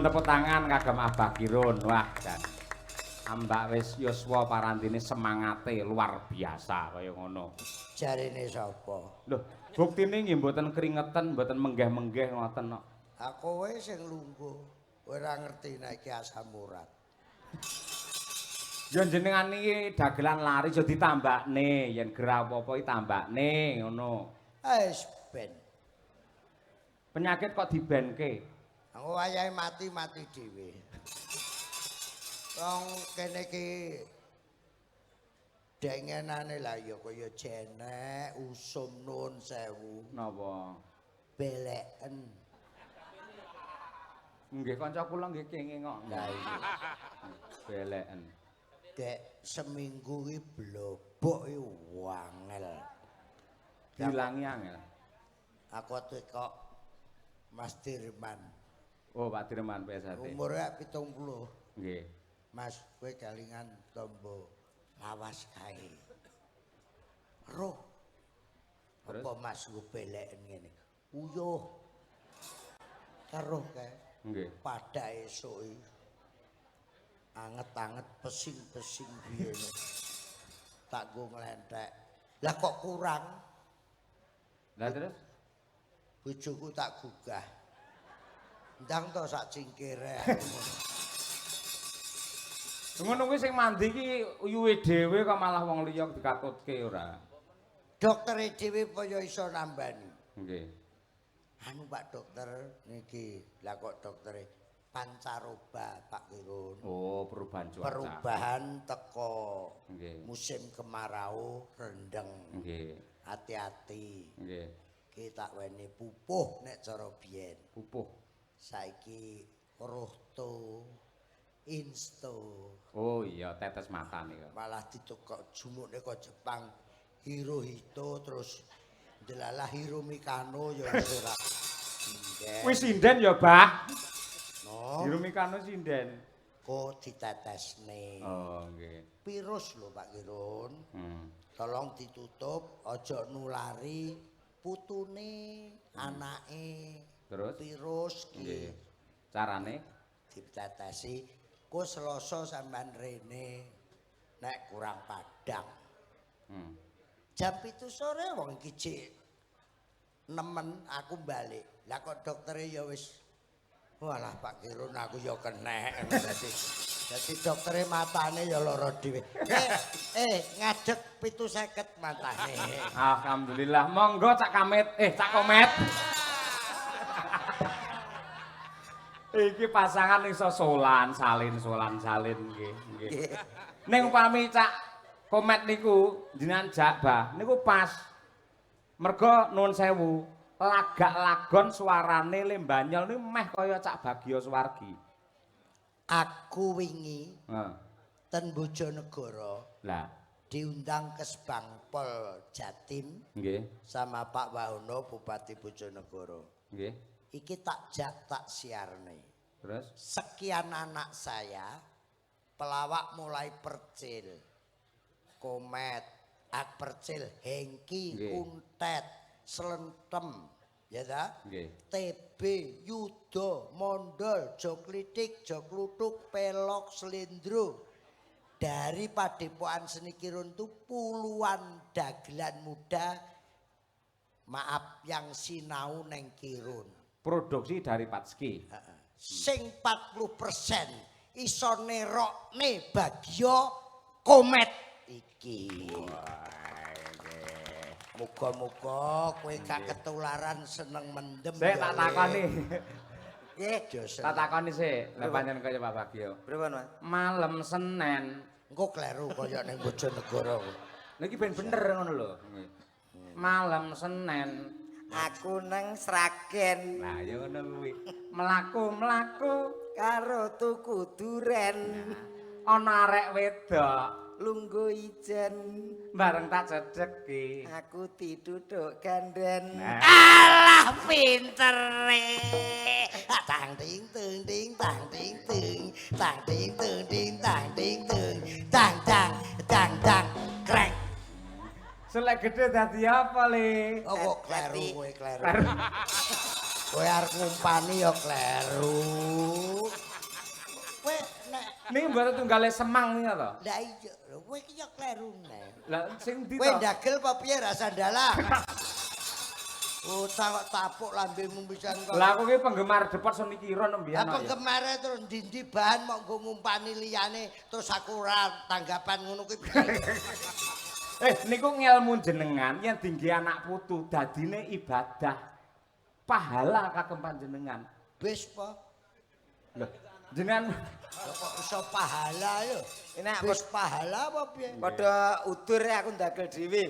Tepuk tangan kagem Abah Kirun. Wah, jan. Ambak wis yuswa parandene semangate luar biasa kaya ngono. Jarene sapa? Lho, buktine nggih mboten keringetan, mboten menggeh-menggeh ngoten kok. Ah kowe sing lungguh, kowe ora ngerti nek iki asam urat. Ya jenengan iki dagelan lari aja ditambakne, yen gerah apa-apa iki tambakne ngono. Wis ben. Penyakit kok dibenke. Aku wayahe mati-mati dhewe. Wong kene iki dengenane lah ya kaya jenek, usum nuwun sewu, Napa? Beleken. Nggih kanca kula nggih kenging kok. Lah iya. Beleken. Dek seminggu iki blobok iki wangel. Dilangi angel. Aku kok Mas Dirman. Oh, Pak Dirman PSHT. Umure 70. Nggih. Mas, kowe kelingan tombo lawas kae. Roh. Terus? Apa Mas nggo beleken ngene? Uyuh. Karo kae. Nggih. Pada esuk iki. Anget-anget pesing-pesing biyen. Tak nggo nglenthek. Lah kok kurang? Lah terus? Bojoku tak gugah. Ndang to sak cingkire. Ngono kuwi sing mandi iki uyuhe dhewe kok malah wong liya dikatutke ora. Doktere dhewe apa ya iso nambani. Nggih. Anu Pak Dokter niki, lah kok doktere pancaroba Pak Kirun. Oh, perubahan cuaca. Perubahan teko Nggih. musim kemarau rendeng. Nggih. Hati-hati. Nggih. Ki tak weni pupuh nek cara biyen. Pupuh. Saiki rohto insto. Oh iya, tetes mata nika. Malah ditukok jumukne kok Jepang Hirohito terus delalah Hiromikano ya wis ora. Sinden. Wis sinden ya, Bah. No, Hiromikano sinden. Kok ditetesne. Oh, nggih. Virus lho Pak Kirun. Tolong ditutup, aja nulari putune, anake. Terus? Virus ki Nggih. Carane? Ditetesi. Ku Selasa sampean rene nek kurang padang. Jam 7 sore wong iki jek nemen aku balik. Lah kok doktere ya wis walah Pak Kirun aku ya kenek. Dadi doktere matane ya lara dhewe. Ngadeg 750 matane. Alhamdulillah. Monggo Cak Kamit, Cak Komet. Iki pasangan iso solan, salin, solan, salin nggih, nggih. Ning upami Cak Komet niku jenengan jak Bah, niku pas. Mergo nuwun sewu, lagak lagon suarane Lembanyol niku meh kaya Cak Bagio Suwargi. Aku wingi Heeh. ten Bojonegoro Lah, diundang ke Sebangpol Jatim nggih, sama Pak Wahono Bupati Bojonegoro. Nggih. Iki tak jak tak siarne. Terus? Sekian anak saya pelawak mulai Percil, Komet, Ak Percil, Hengki, Nggih. Kuntet, Slentem, ya ta? Nggih. TB, Yudo, Mondol, Joklitik, Joklutuk, Pelok, Slendro. Dari Padepokan Seni Kirun itu puluhan dagelan muda, maaf yang sinau neng Kirun. Produksi dari Patski. Heeh. Sing 40% iso nerokne Bagio Komet iki. Muga-muga kowe gak ketularan seneng mendem. Sik tak takoni. Nggih, Tak takoni sik, lek pancen kaya Pak Bagio. Pripun, Mas? Malam Senin. Engko kleru kaya ning Bojonegoro. Lha iki ben bener ngono lho. Malam Senin aku nang Sragen. Lah ya ngono kuwi. Mlaku-mlaku karo tuku duren. Ana arek wedok lungguh ijen bareng tak cedheki. Aku diduduk ganden. Nah. Alah pintere. Tang ting tung ting tang ting tung tang ting tung ting tang ting tung tang tang tang tang krek. Selek gede dadi apa, Le? Oh kok kleru kowe kleru. Kleru. Kowe arep ngumpani ya kleru. Kowe nek Niki mboten tunggale semang niku to. Lah iya, kowe iki ya kleru nek. Lah sing ndi to? Kowe ndagel apa piye rasa ndalang? Bocah kok tapuk lambemu pisan kok. Lah aku ki penggemar Depot Seni Kiron mbiyen. Lah penggemare terus ndi-ndi bahan mok nggo ngumpani liyane terus aku ora tanggapan ngono kuwi. Niku ngelmu jenengan yen dingge anak putu dadine ibadah. Pahala kagem panjenengan. Wis po. Lho, jenengan kok iso pahala lho. Nek wis pahala apa piye? Padha udur aku ndagel dhewe.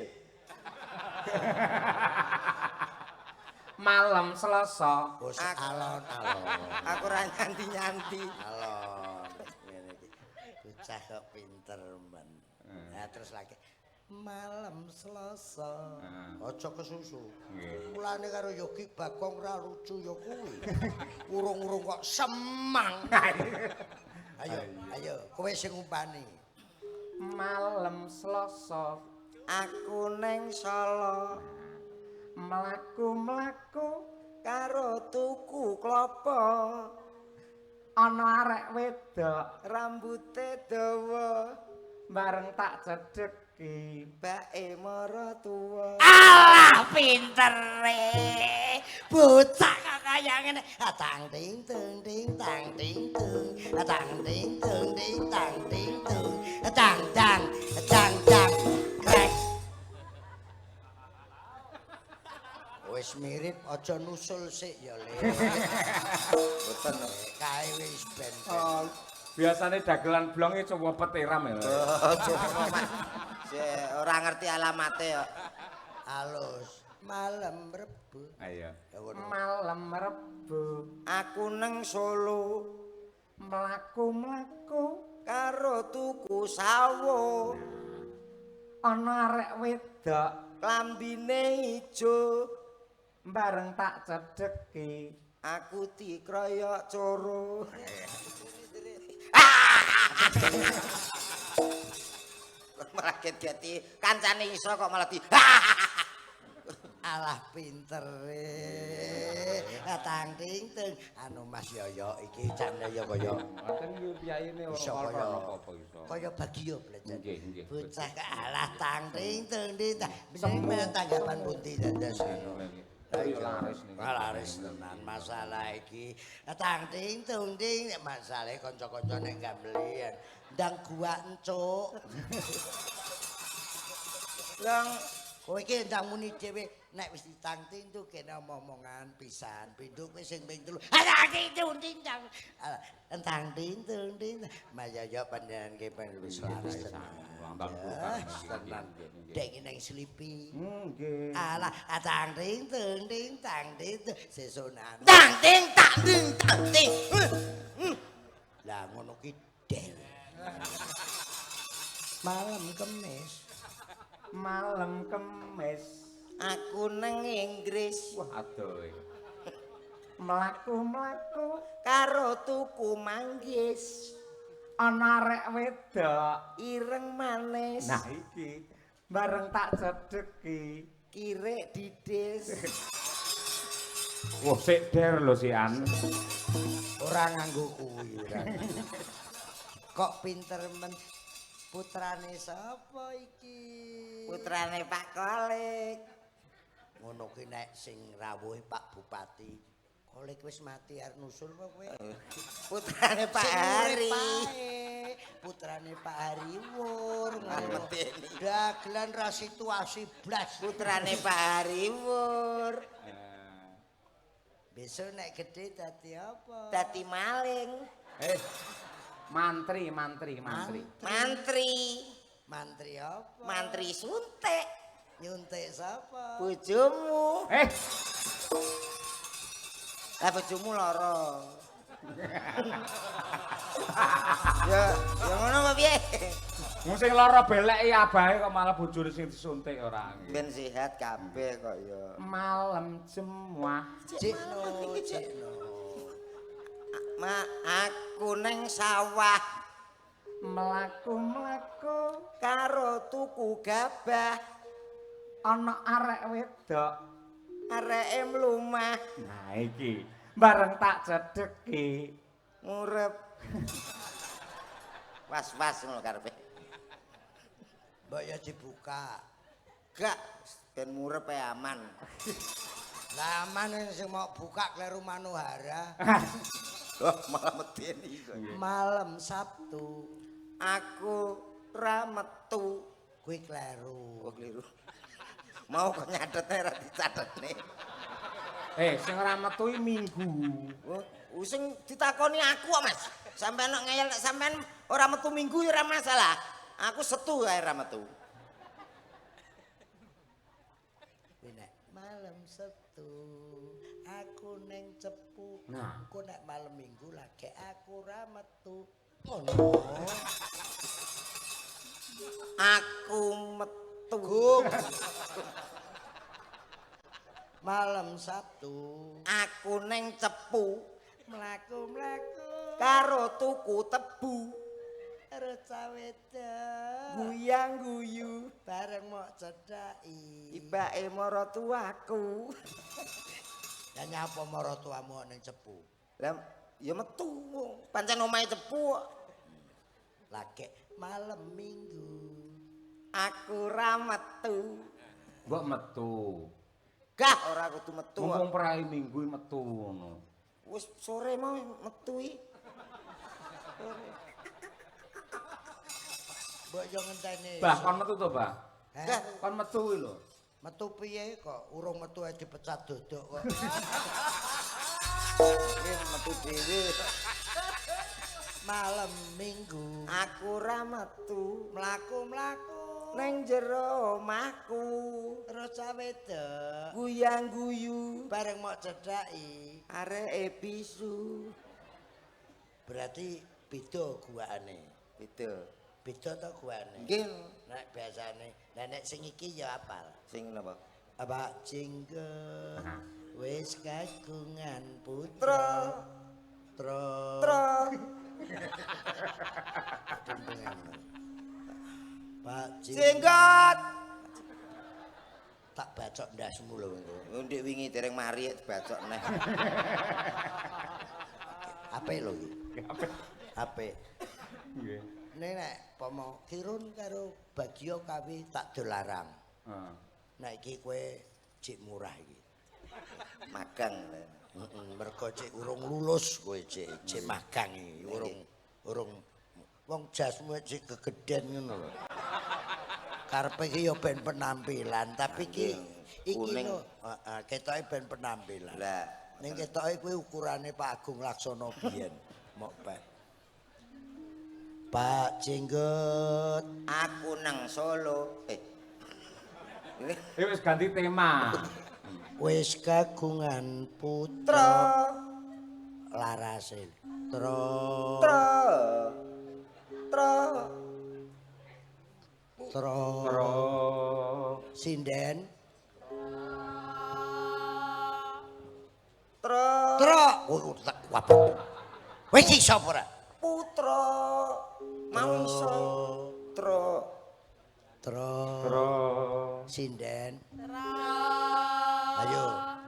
Malam Selasa. Wis alon-alon. Aku ora nyanti-nyanti. Alon. Ngene iki. Bocah kok pinter men. Nah terus lagi malam Selasa. Aja kesusu. Mulane karo Yogi Bagong ra lucu ya kuwi. Urung-urung kok semang. Ayo, ayo, kowe sing ngumpani. Malam Selasa aku neng Solo. Mlaku-mlaku karo tuku klopo. Ana arek wedok rambute dawa bareng tak cedheki bae maratuwa. Alah pintere. Bocah kok kaya ngene. Tang ting tung ting tang ting tung. Tang ting tung ting tang ting tung. Tang tang tang tang. Krek. Wis mirip aja nusul sik ya Le. Mboten kae wis ben. Biasane dagelan blonge coba petiram ya. Sik ora ngerti alamate kok. Alus malam Rebo. Ayo. Malam Rebo aku neng Solo mlaku-mlaku karo tuku sawo. Ana arek wedok klambine ijo bareng tak cedheki aku dikroyok coro. Malah get-geti kancane iso kok malah di Alah pintere. Tang ting tung anu Mas Yoyo iki jane ya kaya ngoten iki piyayine ora ana apa-apa iso. Kaya Bagio belajar. Nggih, nggih. Bocah kok alah tang ting tung ting. Bener tanggapan pundi dados. Ayo laris niku. Laris tenan masalah iki. Tang ting tung ting masalahe kanca-kanca nek gambelian. Ndang gua encuk. Lang kowe iki ndang muni dhewe nek wis ditang ting tung kene omong-omongan pisan. Pindho kowe sing ping 3. Tang ting tung ting tang. Tang ting tung ting. Mas Yoyo panjenengan ki wis laris tenan. Tenan. Dek nang slipi. Nggih. Alah tang ting tung ting tang ting sesonan. Tang ting tang ting tang ting. Lah ngono ki del. Malam Kemis. Malam Kemis aku neng Inggris. Wah adoh. Mlaku-mlaku karo tuku manggis. Ana arek wedok ireng manis. Nah iki bareng tak cedheki kirek didis. Wah sik der lho sian. Ora nganggo kuwi ora. Kok pinter men putrane sapa iki? Putrane Pak Kolik. Ngono ki nek sing rawuh Pak Bupati. Kolik wis mati arep nusul apa kowe? Putrane Pak Hari. Putrane Pak Hari Wur. Medeni. Dagelan ra situasi blas. Putrane Pak Hari Wur. Besok nek gede dadi apa? Dadi maling. Mantri, mantri, mantri. Mantri. Mantri apa? Mantri suntik. Nyuntik sapa? Bojomu. Lah bojomu lara. Ya, ya ngono apa piye? Wong sing lara beleki abahe kok malah bojone sing disuntik ora. Ben sehat kabeh kok ya. Malam Jemuah. Cikno, cikno. Ma aku neng sawah mlaku-mlaku karo tuku gabah. Ana arek wedok Areke mlumah. Nah iki bareng tak cedheki ngurep. Was-was ngono karepe. Mbok ya dibuka. Gak ben murep ae aman. Lah aman sing mau buka kleru Manohara. Wah, malah medeni kok. Malam Sabtu aku ra metu. Kuwi kleru. Oh, kleru. Mau kok nyathetne ra dicatetne. Sing ora metu iki Minggu. Oh, sing ditakoni aku kok, Mas. Sampeyan kok ngeyel nek sampeyan ora metu Minggu ya ora masalah. Aku Setu ae ora metu. Kuwi nek malam Sabtu aku ning Cepu. Nah. Engko nek malam Minggu lagi aku ora metu. Ngono. Aku metu. Gung. Malam Sabtu aku ning Cepu mlaku-mlaku karo tuku tebu. Karo cah wedok guyang-guyu bareng mok cedhaki ibake maratuwaku. Lah nyapa maratuwamu ning Cepu? Lah ya metu, pancen omahe Cepu kok. Lagi malam Minggu aku ra metu. Mbok metu. Gah ora kudu metu. Mumpung prai Minggu metu ngono. Wis sore mau metu iki. Mbok yo ngenteni. Bah kon metu to, Bah? Heh? Kon metu kuwi lho. Metu piye kok urung metu ae dipecat dodok kok. Iki metu dhewe. Malam Minggu aku ra metu, mlaku-mlaku ning jero omahku terus cah wedok guyang-guyu bareng mok cedhaki areke bisu. Berarti beda guakane. Beda. Beda to guakane? Nggih. Nek biasane, lah nek sing iki ya apal. Sing napa? Pak Jenggot wis kagungan putra. Tra. Tra. Pak Jenggot. Tak bacok ndasmu lho engko. Ndek wingi dereng mari dibacok neh. Apik lho iki. Apik. Apik. Nggih. Nek nek pomo Kirun karo Bagio kawi tak dolarang. Heeh. Nek iki kowe cik murah iki. Magang. Heeh, mergo cik urung lulus kowe cik, cik magang iki, urung wong jasmu cik gegeden ngono lho. Karepe iki ya ben penampilan, tapi iki iki lho, heeh, ketoke ben penampilan. Lah, ning ketoke kuwi ukurane Pak Agung Laksono biyen, mok pek. Pak Jenggot, aku nang Solo. Wis ganti tema. Wis kagungan putra. Larase. Tra. Tra. Tra. Tra. Tra. Sinden. Tra. Tra. Oh, tak wabah. Wis iso apa ora? Putra. Mau iso. Tra. Tra. Tra. Sinden. Tra. Ayo.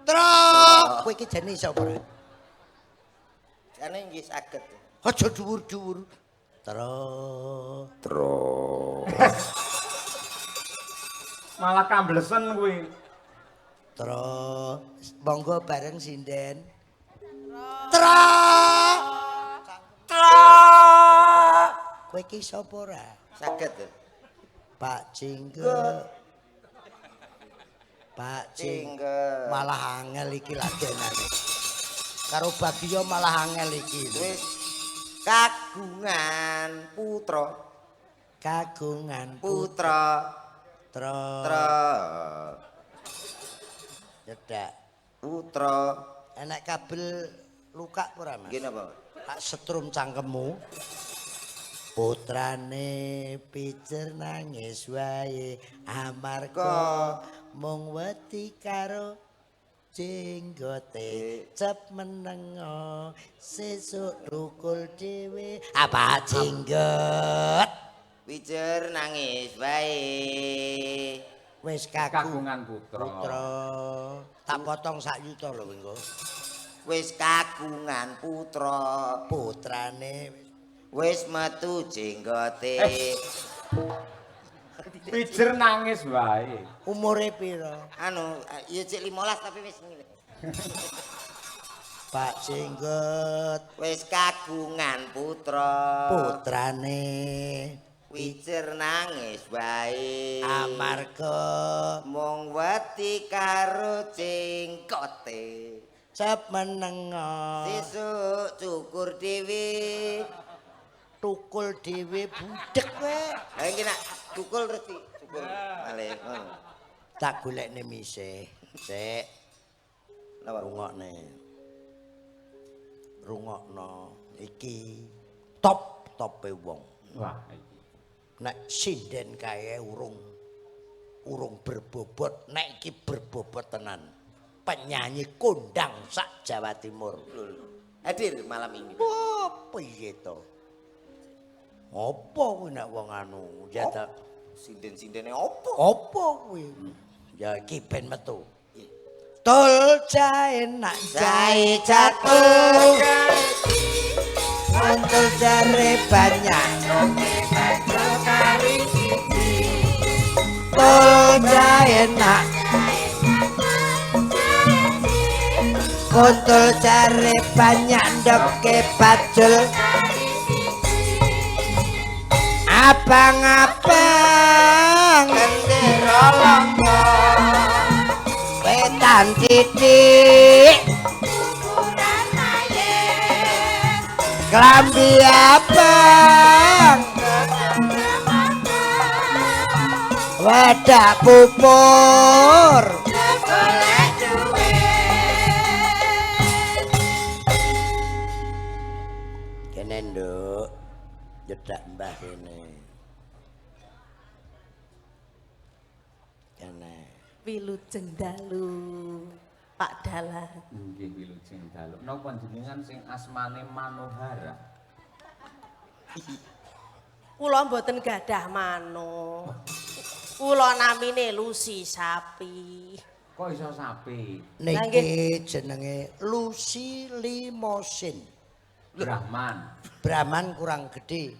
Tra. Kowe iki jane iso apa ora? Jane nggih saged. Aja dhuwur-dhuwur. Tra. Tra. Malah kamblesen kuwi. Tra. Monggo bareng sinden. Tra. Tra. Kowe iki iso apa ora? Saged. Pak Jenggot. Pak Jenggot. Malah angel iki ladenane. Karo Bagio malah angel iki. Wis kagungan putra. Kagungan putra. Tra. Tra. Nyedak. Putra. Enek kabel luka ora, Mas? Nggih napa? Tak setrum cangkemmu. Putrane pijer nangis wae amarga mung wedi karo jenggote cep menengo sesuk dukul dhewe. Apa jenggot? Pijer nangis wae wis kagungan putra. Putra. Tak potong sak yuta lho engko. Wis kagungan putra, Putrane wis metu jenggote. Pijer nangis wae. Umure pira? Anu, ya cek 15 tapi wis ngene. Pak Jenggot Wis kagungan putra. Putrane Wijer nangis wae. Amarga mung wedi karo jenggote. Cep menengo. Sesuk cukur dhewe. Tukul dhewe budhek kowe. Lah iki nak tukul terus dicukur malih ngono. Tak golekne mise. Sik. Napa? Rungokne. Rungokno iki top-tope wong. Wah, iki. Nek sinden kae urung berbobot, nek iki berbobot tenan. Penyanyi kondang sak Jawa Timur. Hadir malam ini. Oh, piye to? Apa kuwi nek wong anu? Ya ta Sinden-sindene opo? apa kuwi? Ya iki ben metu. Tul jae nak jae jatuh. Untul jare banyak. Tul jae nak kuntul jare banyak ndoke bajul. Abang-abang Gendera lombok wetan titik klambi abang wadah pupur. Kene nduk nyedak mbah kene. Kene. Wilujeng dalu Pak Dalang. Nggih wilujeng dalu. Napa jenengan sing asmane Manohara? Kula mboten gadah mano. Kula namine Lucy Sapi. Kok iso sapi? Niki jenenge Lucy Limosin. Brahman. Brahman kurang gede.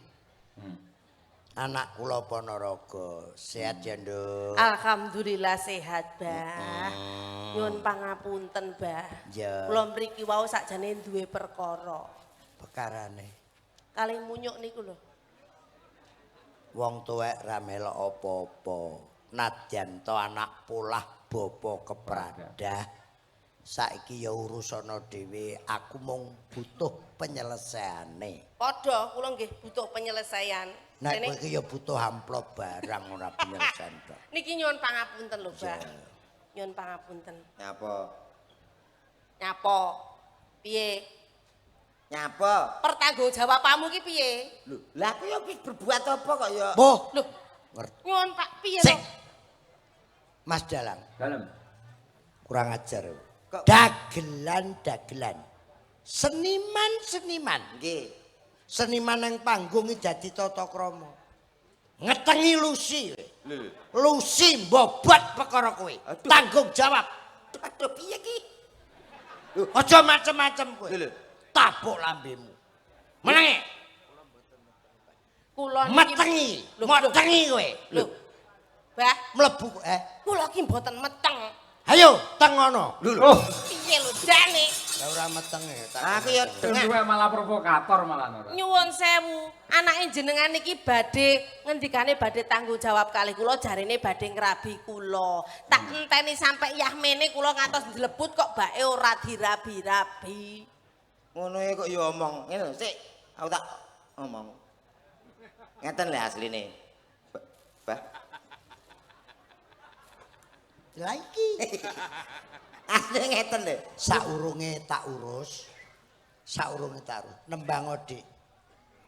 Anak kula Ponorogo. Sehat ya, Nduk? Alhamdulillah sehat, Bah. Nyuwun pangapunten, Bah. Ya. Kula mriki wau sakjane duwe perkara. Perkarane Kalih munyuk niku lho. Wong tuwek ra melok apa-apa. Nadyan to anak polah bapa kepradah. Saiki ya urusana dhewe, aku mung butuh penyelesaiane. Padha kula nggih butuh penyelesaian. Nek kowe iki ya butuh amplop barang ora penyelesaian tok. Niki nyuwun pangapunten lho, Mbak. Nyuwun pangapunten. Nyapa? Nyapa? Piye? Nyapa? Pertanggungjawabanmu ki piye? Lho, lah aku ya wis berbuat apa kok ya? Boh, Lho, ngerti. nyuwun Pak piye to? Sik. Mas Dalang, Dalem. kurang ajar. Kok- Dagelan-dagelan. Seniman-seniman. Nggih. Seniman yang panggung iki dadi tata krama. Ngetengi Lucy. Lho. Lucy mbobot perkara kowe. Aduh. Tanggung jawab. Aduh piye ki? Aja macem-macem kowe. Lho, lho. Tabuk lambemu. Menenge. Kula niki Metengi. Lho, Metengi kowe. Lho. Bah, Mlebu kula ki mboten meteng. Ayo tengono. Lho lho. Oh, Piye lho jane? Lah ora metenge. Aku ya dengak. duwe malah provokator malah ora. Nyuwun sewu, anake jenengan niki badhe ngendikane badhe tanggung jawab kalih kula jarene badhe ngrabi kula. Tak enteni sampe yahmene kula ngantos ndlebut kok bae ora dirabi-rabi. Ngono e kok ya omong. Ngene lho, sik aku tak omong. Ngeten lho asline. Bah, Lah iki asline ngeten lho. saurunge tak urus. Saurunge tak urus. Nembang Dik.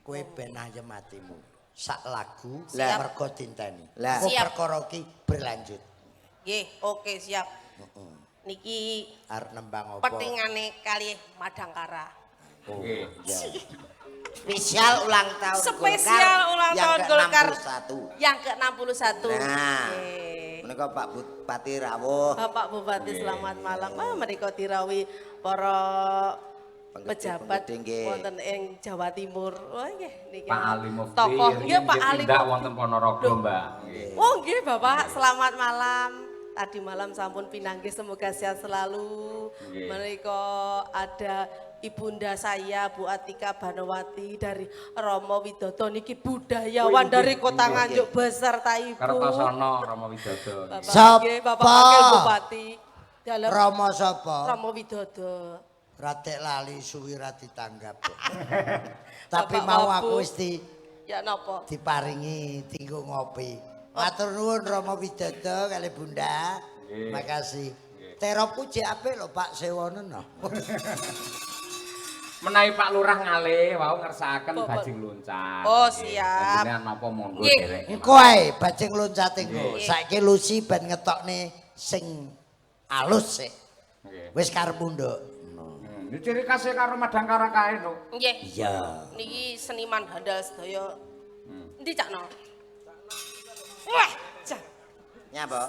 Kowe ben ayem atimu. Sak lagu Lah. mergo dinteni. Lah. Engko Siap. perkara iki berlanjut. Nggih, oke siap. Niki Arep nembang apa? petingane kalih Madangkara. Oh, Nggih. iya. Spesial ulang tahun Spesial Golkar ulang yang tahun Golkar ke-61. yang ke-61. Nah. Nggih. Menika Menika Pak Bupati rawuh. Bapak Bupati selamat malam. Ah, menika dirawuhi para pejabat wonten ing Jawa Timur. Wah nggih niki. Pak Ali Mufti. Tokoh nggih Pak Ali. Tindak wonten Ponorogo, Mbak. Nggih. Oh nggih Bapak, selamat malam. Tadi malam sampun pinanggih, semoga sehat selalu. Menika ada ibunda saya Bu Atika Banowati dari Romo Widodo niki budayawan dari Kota Nganjuk beserta ibu. Kertosono Romo Widodo. Bapak nggih, Bapak Wakil Bupati. Dalem Romo sapa? Romo Widodo. Ratek lali suwi ra ditanggap. Tapi mau aku wis di ya napa? Diparingi tinggo ngopi. Matur nuwun Romo Widodo kali Bunda. Makasih. Teropku jek apik lho Pak Sewonen. Menawi Pak Lurah ngalih wau ngersakaken bajing loncat. Oh siap. Jenengan napa monggo derek. Engko ae bajing loncate engko. Saiki Lucy ben ngetokne sing alus sik. Wis karepmu nduk. Ini ciri khasnya karo Madangkara kae lho. Nggih. Iya. Niki seniman handal sedaya. Endi Cakno? Wah, cak. Nyapa?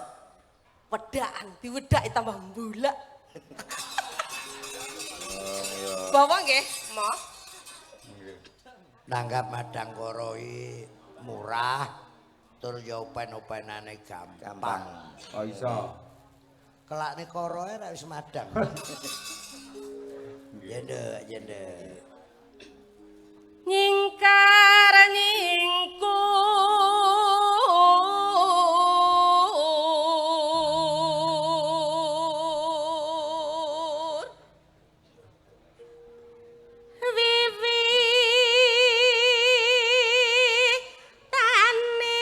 Wedakan, diwedaki tambah mbulak. Bawa nggih, Mo. Nanggap Madangkara iki murah tur ya open-openane gampang. Oh iso. Kelakne koroe ra wis madang. Ya nduk, ya nduk. Nyingkar nyingkur wiwi tane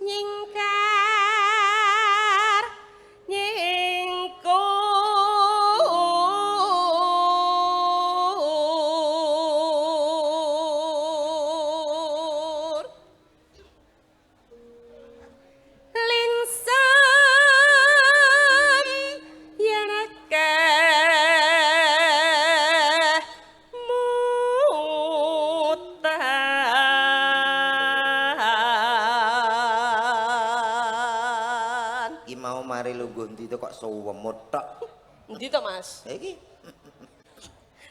nyingkar nyingkur lingsem yen akeh mutan. Iki mau mari lungguh ndi to kok suwemut tok. Endi to, Mas? Iki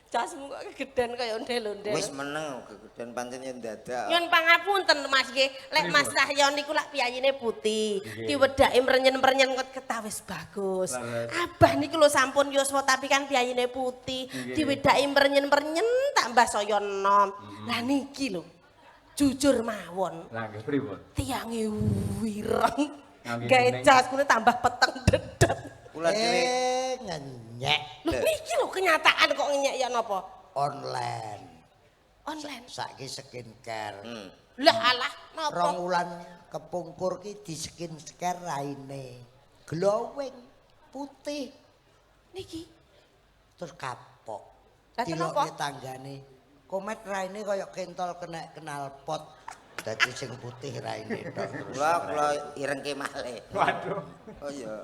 Jasmu kok kegeden kaya ondel-ondel. wis meneng kegeden pancen yen dadak. Nyun pangapunten Mas nggih, lek Mas Cahyo niku lak piyayine putih, diwedaki mrenyen-mrenyen kok ketawis bagus. Abah niku lho sampun yuswa tapi kan piyayine putih, diwedaki mrenyen-mrenyen tambah saya enom. Lah niki lho. Jujur mawon. Lah nggih pripun? Tiange wireng. Ngangge Gawe kuning. jas kuwi tambah peteng dedet. Kula dhewe Ngenyek Lho niki lho kenyataan kok ngenyek ya napa? online. Online. Saiki skincare. Lah alah napa? Rong wulan kepungkur ki di skincare raine. Glowing putih Niki. terus kapok. Lah, kenapa? Dilokne tanggane. Komet raine kaya kentol kena knalpot. Dadi sing putih raine tok terus. kula irengke malih. Waduh. Oh iya.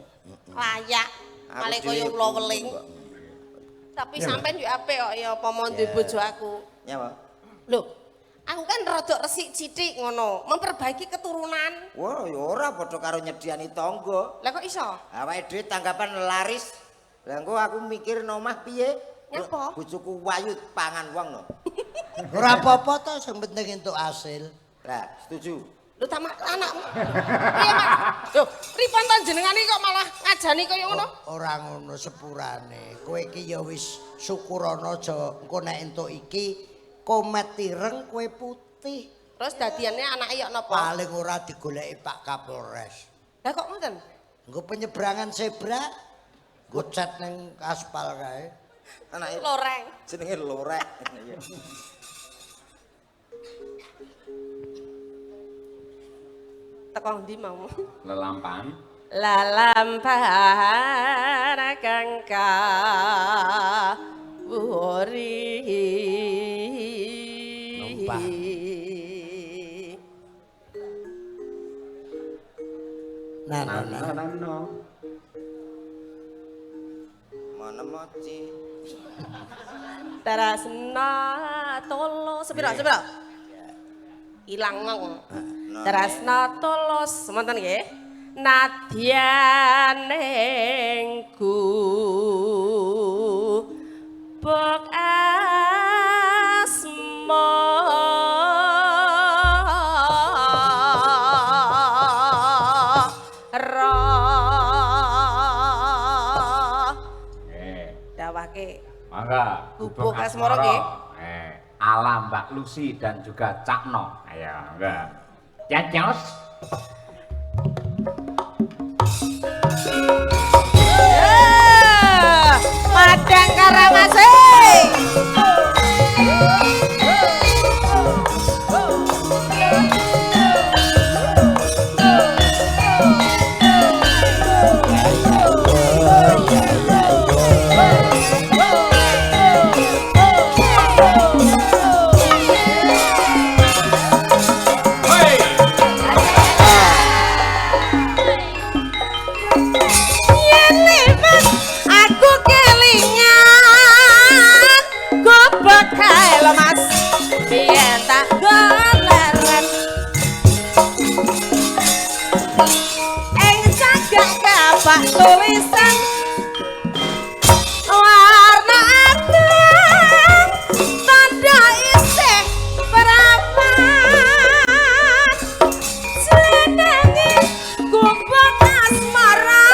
Layak. Aku Malah dhewe kaya ula weling. kok. Tapi sampean yo apik kok ya apa mau duwe bojo aku. Nyapa? Lho, aku kan rada resik sithik ngono, memperbaiki keturunan. Wah, ya ora padha karo nyediani tangga. Lah kok iso? Awake dhewe tanggapan laris. Lah engko aku mikir nomah piye? Nyapa? Bojoku wayu pangan wong no. Ora apa-apa to sing penting entuk hasil. Lah, setuju. Lho ta anakmu. Piye, Mas? Lho, pripun to jenengane kok malah ngajani kaya ngono? Ora ngono sepurane. Kowe iki ya wis syukurana aja engko nek entuk iki komet ireng kowe putih. Terus dadiane anake yok napa? Paling ora digoleki Pak Kapolres. Lah kok ngoten? Engko penyeberangan zebra nggo cat ning aspal kae. Anake Loreng. jenenge lorek. Iya. Teko ndi mau? Lelampan. Lalampahan kang kawuri. Numpang. Nah, nah, nah. Nano. Mana moci? Tarasna tolo sepiro sepiro? Ilang ngeng. Tresna tulus, wonten nggih. Nadyan ing gubuk asmara. Nggih. Dawake. Mangga, Gubuk Asmara nggih. Ala Mbak Lucy dan juga Cak No. Ayo, mangga. Cacos. Madang Karangasem. Yen liwat aku kelingan gobek kae lho Mas. Biyen tak goleren ing cagak kapak tulisan warna abang tanda isih perawan jenenge gubuk asmara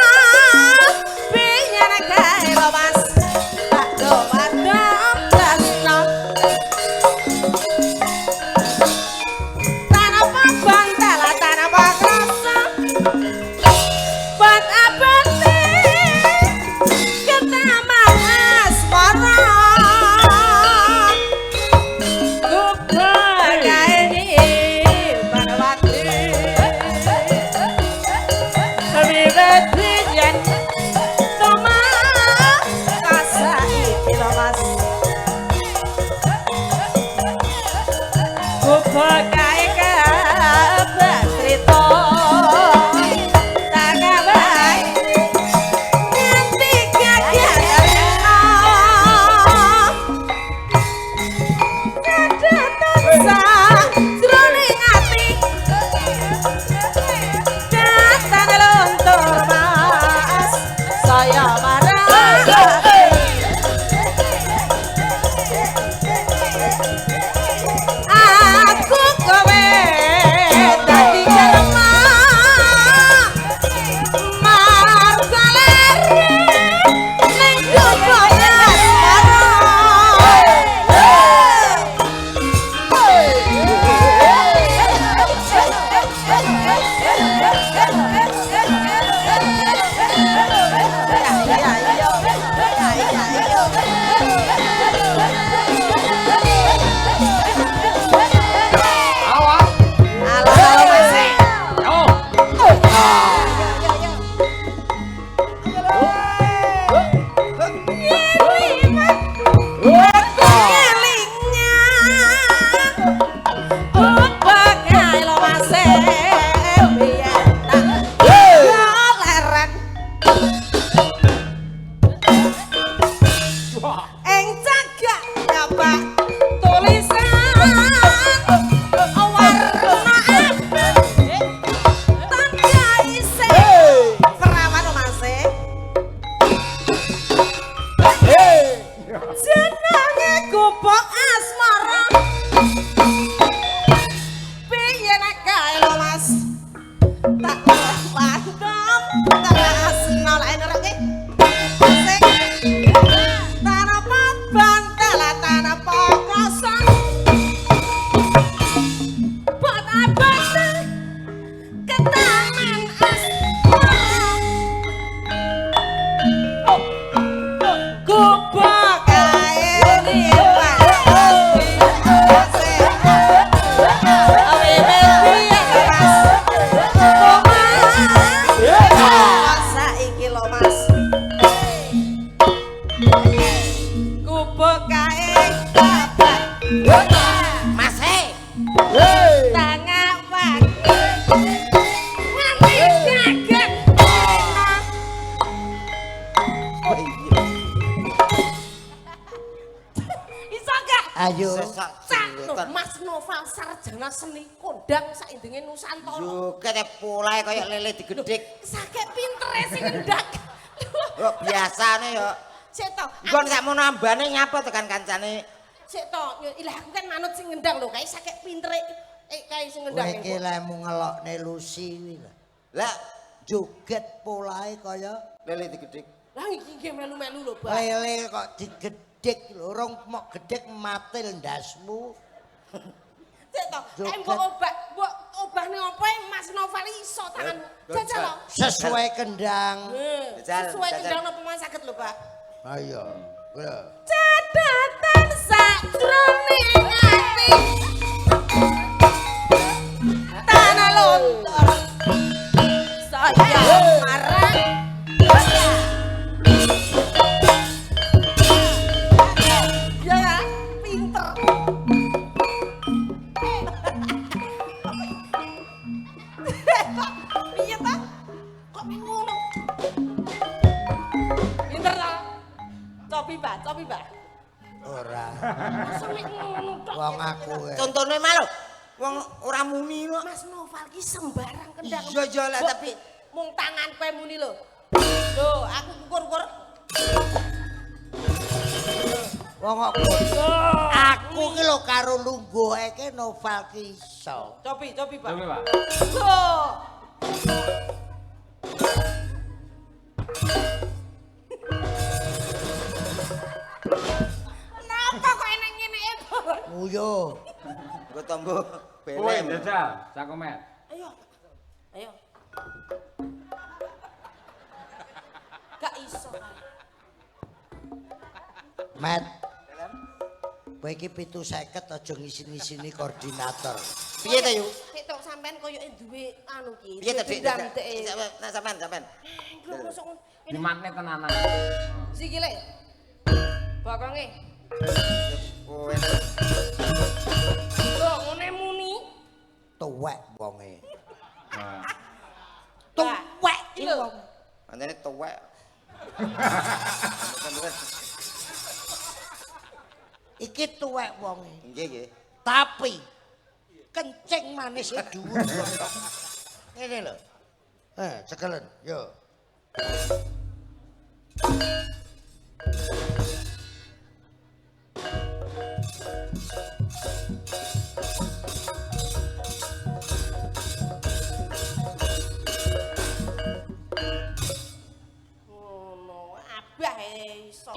biyen kae lho Mas tak dowadom tresno tanpa bantal tanpa krasa bat abate ketaman asmara gubuk kae parwati wiwit yen tomah kasaiki lho Mas gubuk kae kabar crita tak kabar nganti gagal rena kadatan sajroning ati datang luntur Mas saya marah. Aku kowe dadi lemah marga lere ning gubuk asmara. Awas. Alah Mas. Yo. Ing cagak kapak tulisan warna abang tanda isih perawan Mas. Jenenge gubuk asmara. Piye nek kae lho Mas? Tak wadom tresno lek ngerti. Sing tanpa bantal tanpa kosong. Buat abate ketaman asmara. Gubuk kae saiki lho Mas. Gubuk kae kabar Mas e. tangawake nganti gagal. Iso gak? Ayo. Sesok Cak Mas Noval sarjana seni kondang saindenge Nusantara. Joget polahe kaya lele digedik. Saking pintere sing ngendak. Kok biasane ya. Sik to. Nggon sakmono ambane nyapa tekan kancane. Sik to, ilah aku kan manut sing ngendang lho, kae saking pintere kae sing Kowe ngendang. iki lemu ngelokne Lucy kuwi lho. Lah Joget polahe kaya lele digedik. Lah iki nggih melu-melu lho, Pak. lele kok digedhik lho, rong mok gedhek matil ndasmu. Sik to, kae mbok obah, mbok obahne apa Mas Noval iso tanganmu. Jajal lho. Sesuai kendang. Sesuai kendang napa mas saged lho, Pak. Ayo. Lho. Catatan sakjroning ati. Tanah lontor. Saya marang. Ya, pinter. Piye ta? Kok ngono? Pinter ta? Cobi, Pak, cobi, Pak. Ora. Masa mek ngono tok. Wong aku. Contone mah lho. Wong ora muni kok. Mas Noval ki sembarang kendang. Iya, iya lah tapi mung tangan kowe muni lho. Lho, aku kukur-kukur. Wong kok aku ki lho karo lungguhe ki Noval ki iso. Cobi, cobi, Pak. Cobi, Pak. Lho. Napa kok enek ngene e, Bon? Nguyo. Nggo tombo Kowe belem. jajal, Cakomet. Ayo. Ayo. Gak iso. Met. Kowe iki 750 aja ngisin-ngisini koordinator. Piye ta, Yu? Sik tok sampean koyoke duwe anu ki. Piye ta, Dik? Nah, sampean, sampean. Lho mosok ngono. Dimatne tenanan. Sikile. Bokonge. Kowe Lho ngene muni. Tuwek wonge. Nah. Tuwek iki Lho. wong. pancene tuwek. Iki tuwek wonge. Nggih, nggih. Tapi kencing manis e dhuwur. Ngene lho. Cekelen, yo. Ngono, abah e iso.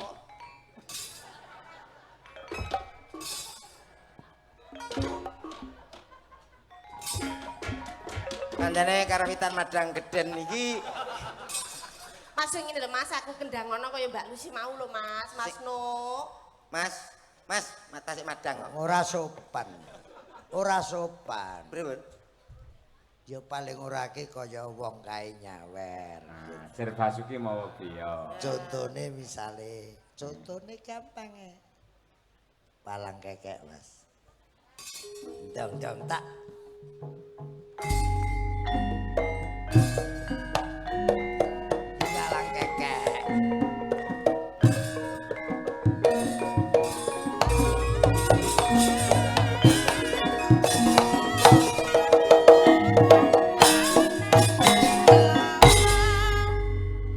Pancene karawitan Madang Geden iki Mas sing ngene lho Mas, aku kendang ngono kaya Mbak Lucy mau lho Mas, Mas No. Mas, Mas, mata sik madang kok. Ora sopan. Ora sopan. Pripun? Ya paling ora ki kaya wong kae nyawer. Nah, Sir Basuki mau piye? Contone misale, contone gampang e. Palang kekek, Mas. Dong dong tak. Palang kekek.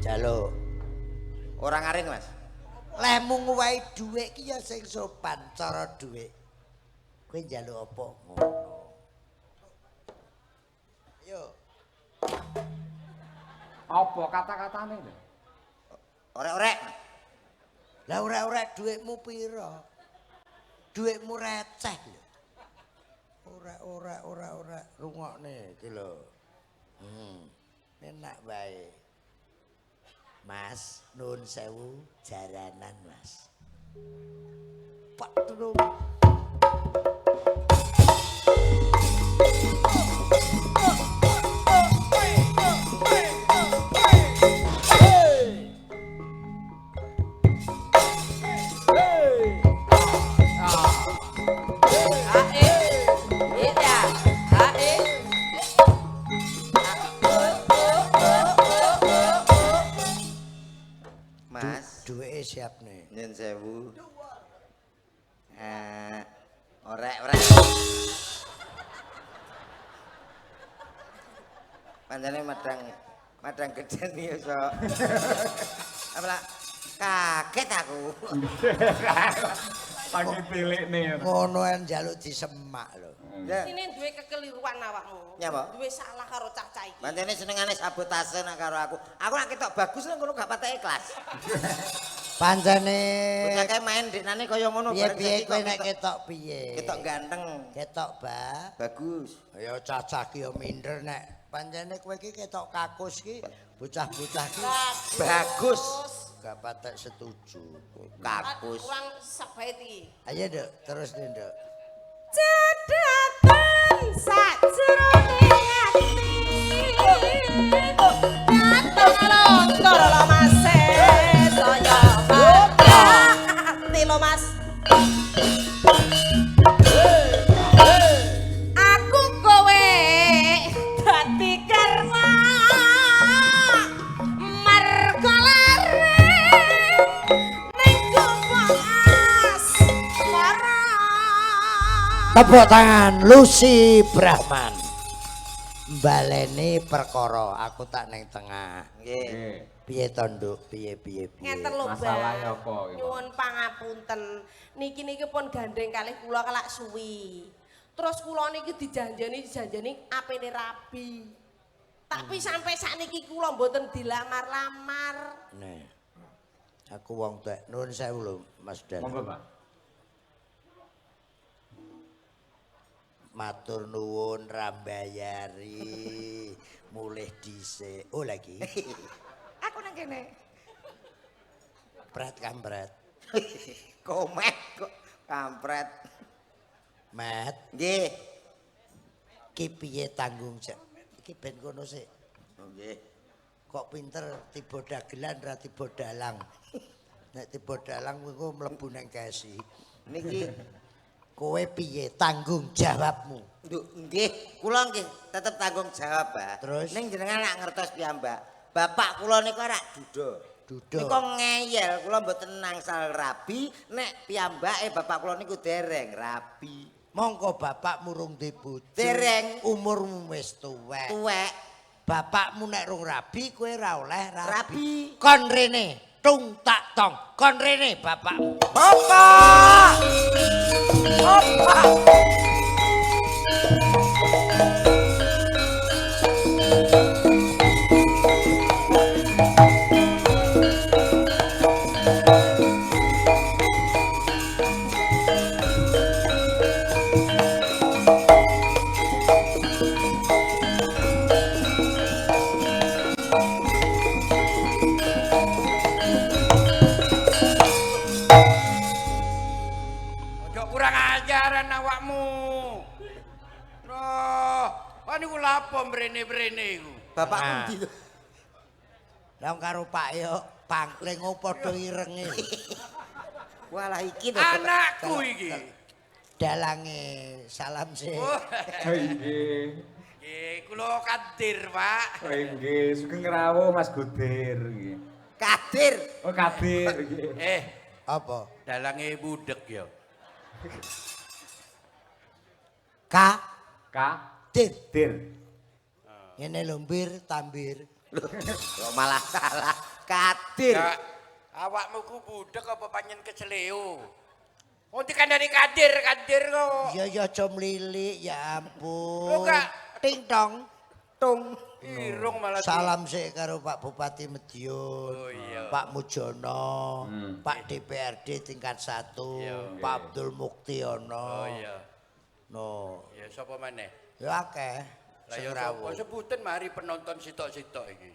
Jaluk. Ora ngaring, Mas. Lehmu nguwehi dhuwit ki ya sing sopan cara dhuwit. Kowe njaluk apa ngono. Ayo. Apa kata-katane lho? Orek-orek. Lah ora-ora dhuwitmu pira? Dhuwitmu receh lho. Ora ora ora ora rungokne iki lho. Enak wae. Mas, nuwun sewu jaranan, Mas. Pak Tulung. Mas, Duweke siap nih. nyun sewu. Pancene madang gedhen iki iso. Apa lah? Kaget aku. Pagi tilikne. Ngono en njaluk disemak lho. Ya. Sini duwe kekeliruan awakmu. Nyapa? Duwe salah karo cacah iki. Pancene senengane sabotase nak karo aku. Aku nak ketok bagus nang kono gak patek ikhlas. Pancene Bocah kae main deknane kaya ngono piye piye saiki kowe kok nek ketok piye? Ketok ganteng. Ketok ba. Bagus. Ya cacah ki ya minder nek pancene kowe iki ketok kakus ki bocah-bocah ki Bagus. Gak patek setuju. Kakus. Kurang sabait iki. Ayo Nduk, terus nih Nduk. Cedhaten sajroning ati. Dateng lontor lho Mas saya pati lho Mas. Aku kowe dadi karma marga lare ning gubuk asmara. Tepuk tangan Lucy Brahman. Baleni perkara aku tak ning tengah. Nggih. Nggih. Piye to Nduk? Piye piye piye? Ngeten lho, Mbak. Masalahe apa iki, Pak? Nyuwun pangapunten. Niki niki pun gandeng kalih kula kelak suwi. Terus kula niki dijanjeni apene rabi. Tapi sampai sakniki kula mboten dilamar-lamar. Nih. Aku wong tuwek. Nuwun sewu lho Mas Dan. Monggo, Pak. Matur nuwun rambayari. Mulih dhisik. Oh lagi. Aku nang kene. Pret kampret. Komet kok kampret. Met, Nggih. ki piye tanggung jawab? Iki ben kono sik. Oh, nggih. Kok pinter tiba dagelan ra tiba dalang. Nek tiba dalang kuwi engko mlebu nang kesi. Niki Kowe piye tanggung jawabmu? Nduk, nggih, kula nggih tetep tanggung jawab, Pak. Terus? Ning jenengan lak ngertos piyambak. Bapak kula niku rak duda. Duda. Niku ngeyel, kula mboten nangsal rabi nek piyambake bapak kula niku dereng rabi. Mongko bapakmu rung duwe bojo. Dereng. Umurmu wis tuwek. Tuwek. Bapakmu nek rung rabi kowe ora oleh rabi. Rabi. Kon rene, tung tak tong. Kon rene bapakmu. Bapak. Bapak. Ojo kurang ajaran awakmu. Loh, kok niku lapo mrene-mrene iku? Bapakku Nah. ndi lho? Lah karo Pak yo pangkling padha irenge. Walah iki lho. Anakku iki. Dalange salam sih. Oh, Oh, nggih. nggih, kula Kadir, Pak. Oh, nggih, sugeng rawuh Mas Gudir nggih. Kadir. Oh, Kadir nggih. Eh, Apa? dalange budek ya. K K dir. Dir. Ngene lho mbir tambir. Loh, kok malah salah. Kadir. Ya, awakmu ku budek apa panjen kesleo? Wong dikandani Kadir, Kadir kok. Ya ya aja mlilik ya ampun. Lho, Kak. Ting tong. Tung. Irung malah di- Salam sik karo Pak Bupati Madiun, Oh, iya. Pak Mujono, Pak DPRD tingkat 1, Iya, Pak Abdul Muktiono. Oh iya. No, Ya sapa maneh? ya akeh. Lah Sing ya sapa rawuh. sebutan mari penonton sitok-sitok iki.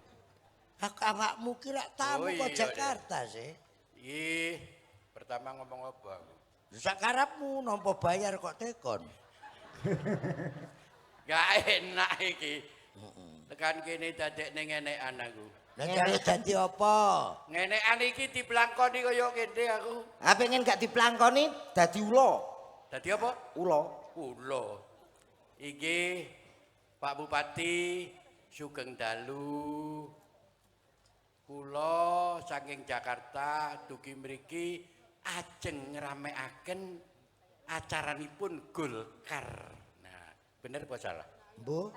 Ak awakmu ki lak tamu Oh, kok iya, Jakarta sih. Ih, pertama ngomong apa aku? Sakarepmu nampa bayar kok tekon. Gak enak iki. Tekan kene dadekne ngenekan aku. Lah jare dadi apa? Ngenekan iki diblangkoni kaya kene aku. Ah pengen gak diplangkoni dadi ula. Dadi apa? Ula. Ula. Iki Pak Bupati Sugeng Dalu. Kula saking Jakarta dugi mriki ajeng ngramekaken acaranipun Golkar. Nah, bener apa salah? Mbuh.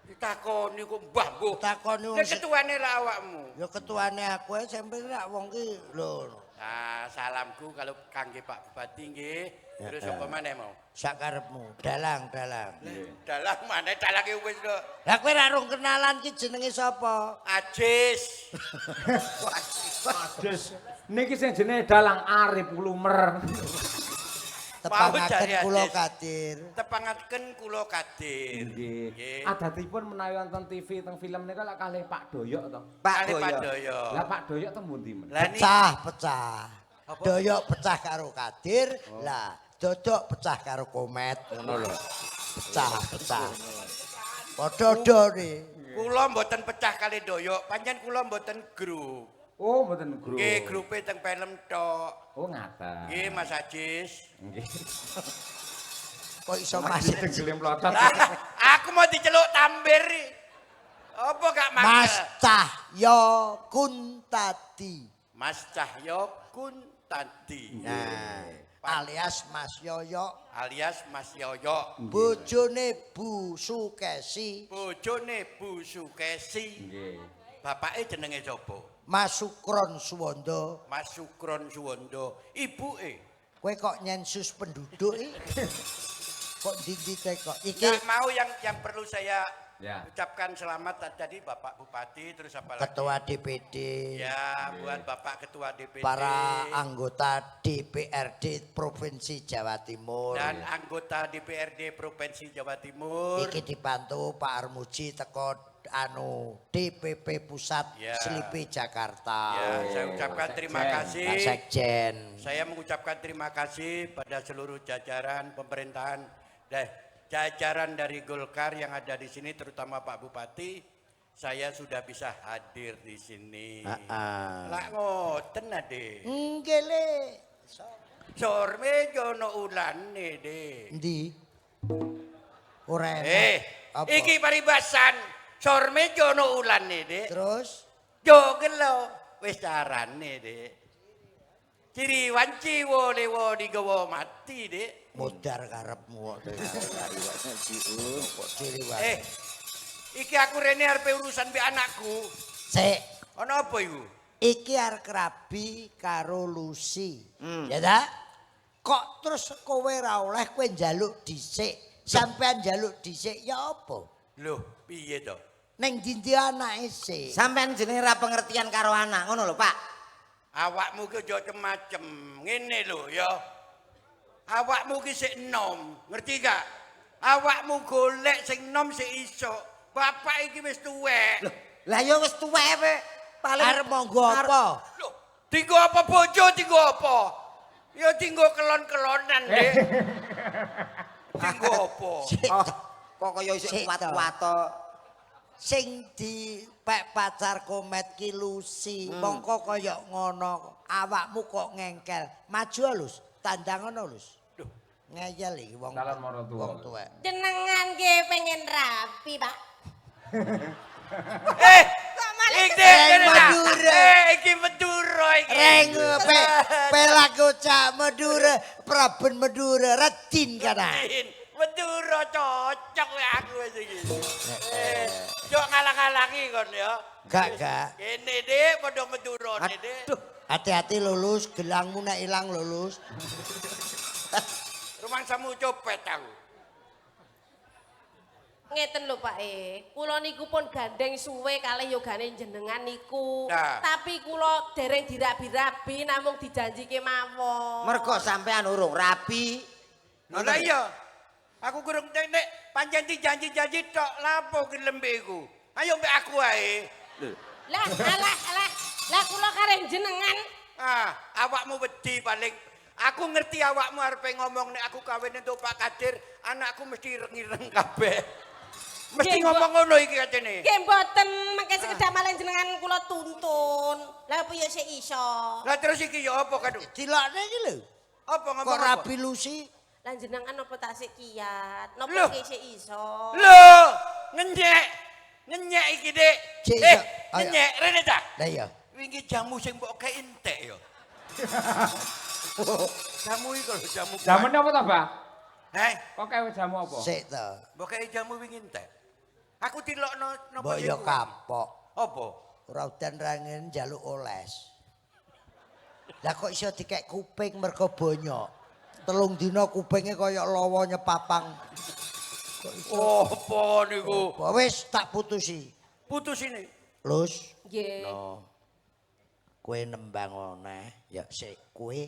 Ditakoni kok mbah mbuh. Takoni wong Nek ketuane lah awakmu. Ya ketuane aku ae sampe rak wong ki lho. Nah, salamku kalau kangge Pak Bupati nggih. Terus apa maneh mau? Sakarepmu, dalang, dalang. Dalang maneh dalange wis kok. Lah kowe ra rung kenalan ki jenenge sapa? Ajis. Ajis. Niki sing jenenge dalang Arif Lumer. Tepangaken kula Kadir. Tepangaken kula Kadir. Nggih. Adatipun menawi wonten TV teng film nika lak kalih Pak Doyok to. Pak Doyok. Lah Pak Doyok teng pundi men? Pecah, pecah. Doyok pecah karo Kadir, lah Dodok pecah karo Komet ngono lho. Pecah, pecah. Padha-padha. Kula mboten pecah kali Doyok, pancen kula mboten grup. Oh, mboten grup. Nggih, grupe teng film tok. Oh, ngaten. Nggih, Mas Ajis. Nggih. Kok iso Mas tenggele mlotot. Aku mau diceluk tambir. Apa gak Mas Cahyo Kuntadi. Mas Cahyo Kuntadi. Nah, alias Mas Yoyo. Alias Mas Yoyo. Bojone Bu Sukesi. Bojone Bu Sukesi. Nggih. Bapake jenenge sapa? Mas Sukron Suwondo. Mas Sukron Suwondo. Ibuke. Kowe kok nyensus penduduk iki? Kok ndi-ndi kok? Iki nggak mau yang perlu saya ya ucapkan selamat tadi Bapak Bupati, terus apa lagi? Ketua DPD. Ya, buat Bapak Ketua DPD. Para anggota DPRD Provinsi Jawa Timur. Dan anggota DPRD Provinsi Jawa Timur. Iki dibantu Pak Armuji teko anu DPP Pusat ya. Slipi Jakarta. Ya, saya ucapkan terima kasih. Pak Sekjen. Saya mengucapkan terima kasih pada seluruh jajaran pemerintahan dan jajaran dari Golkar yang ada di sini, terutama Pak Bupati. Saya sudah bisa hadir di sini. Lah ngoten ade. Nggih le. Sorme jono ulane de. Endi? Ora enak. Iki paribasan. Sorme jono ulane de. Terus jo gelo wis carane de. Ciri wanci wo lewo digawa mati de. Modar karepmu kok. Ciri wanci. Iki aku rene arepe urusan mbek anakku. Sik. Ana apa iku? Iki arep rabi karo Lucy. Ya ta? Kok terus kowe ra oleh kowe njaluk dhisik. Sampean njaluk dhisik ya apa? Loh, piye to? Ning ndi anake sik? Sampean jenenge ra pengertian karo anak ngono lho, Pak. Awakmu ki aja macem-macem. Ngene lho ya. Awakmu ki sik enom, ngerti gak? Awakmu golek sing enom sik iso. Bapak iki wis tuwek. Loh, lah ya wis tuwek pe. Paling arep monggo apa? Loh, dinggo apa bojo, dinggo apa? Ya dinggo kelon-kelonan, Dik. Dinggo apa? Kok kaya isih kuat-kuat to. Sing dipek pacar Komet ki Lucy, mongko kaya ngono, awakmu kok ngengkel. Maju Lus, tandang ngono Lus. Duh, ngeyel iki wong. Calon maratuwa. Wong tuwek. Jenengan nggih pengen rapi, Pak. Iki Madura. Iki Madura iki. Reng pelaku cak Madura, Praben Madura, Radin kana. Madura cocok ya aku wis iki. Yo ngalang-alangi kon ya. Gak, gak. Kene Dik padha Madurane Dik. Aduh, hati-hati lulus, gelangmu nek ilang lulus. Rumangsamu copet aku. Ngeten lho Pak E, kula niku pun gandeng suwe kalih yogane jenengan niku. Nah. Tapi kula dereng dirabi-rabi namung dijanjike mawon. Mergo sampean urung rabi. Lho lah iya. Aku kurang nek pancen dijanji-janji tok lapo ki lembe iku. Ayo mbek aku ae. Lah alah alah, lah kula kareh jenengan. Ah, awakmu wedi paling. Aku ngerti awakmu arepe ngomong nek aku kawin entuk Pak Kadir, anakku mesti ireng-ireng kabeh. Mesti ngomong ngono iki kacene. Nggih mboten, mangke sekedhap malih jenengan kula tuntun. Lah piye sik iso? Lah terus iki ya apa kadung? Dilokne iki lho. Apa ngomong Kok apa? rabi Lucy? Lah jenengan napa tak sik kiat? Loh. Napa sik iso? Lho, ngenyek. Ngenyek iki, Dik. Cek iso. Ngenyek rene ta. Lah iya. Wingi jamu sing mbok kei entek ya. Jamu iki lho jamu. Jamune apa to, Mbah? Heh, Kok kewe jamu apa? Sik to. mbok kei jamu wingi entek. Aku dilokno napa Mbok sing ya kuwi? kapok. Apa? Ora udan ra ngene njaluk oles. Lah kok iso dikek kuping mergo bonyok. 3 dina kupinge kaya lawa nyepapang. Kok iso? Apa niku? Apa wis tak putusi. Putus ini. Lus. Nggih. No. Kowe nembang oneh, ya sik kowe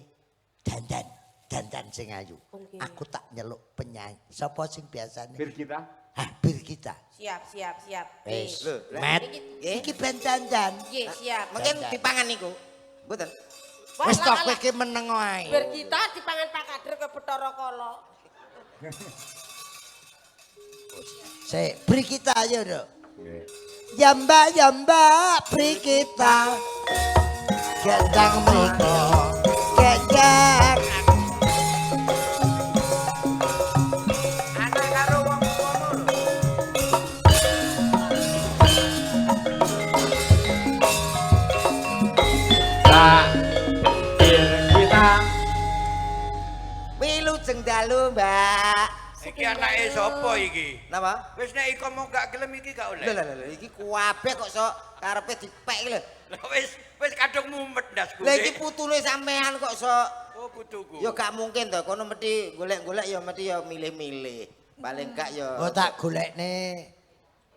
dandan, dandan sing ayu. Oke. Aku tak nyeluk penyanyi. Sapa sing biasane? Birgita. Hah, Birgita. Siap, siap, siap. Wis. Lho, lah, Met. nggih. Iki ben dandan. Nggih, siap. Mungkin Dandan. dipangan niku. Mboten. Wah, Wis lah, tok kowe lah. iki meneng wae. Birgita dipangan Pak Kader ke Bathara Kala. Sik, Birgita ayo, Nduk. Nggih. Ya Mbak, ya Mbak, Birgita. Gendang mriko. Gendang. Anak karo wong tuamu lho. Cak Birgita. Wilujeng dalu, Mbak. Iki anake sapa iki? Napa? Wis nek iko mau gak gelem iki gak oleh. Lho lho lho iki kuabeh kok sok karepe dipek iki lho. Lah wis kadung mumet ndasku. Lah iki putune sampean kok sok. Oh putuku. Ya gak mungkin to, kono mesti golek-golek ya mesti ya milih-milih. Paling gak ya. Oh tak golekne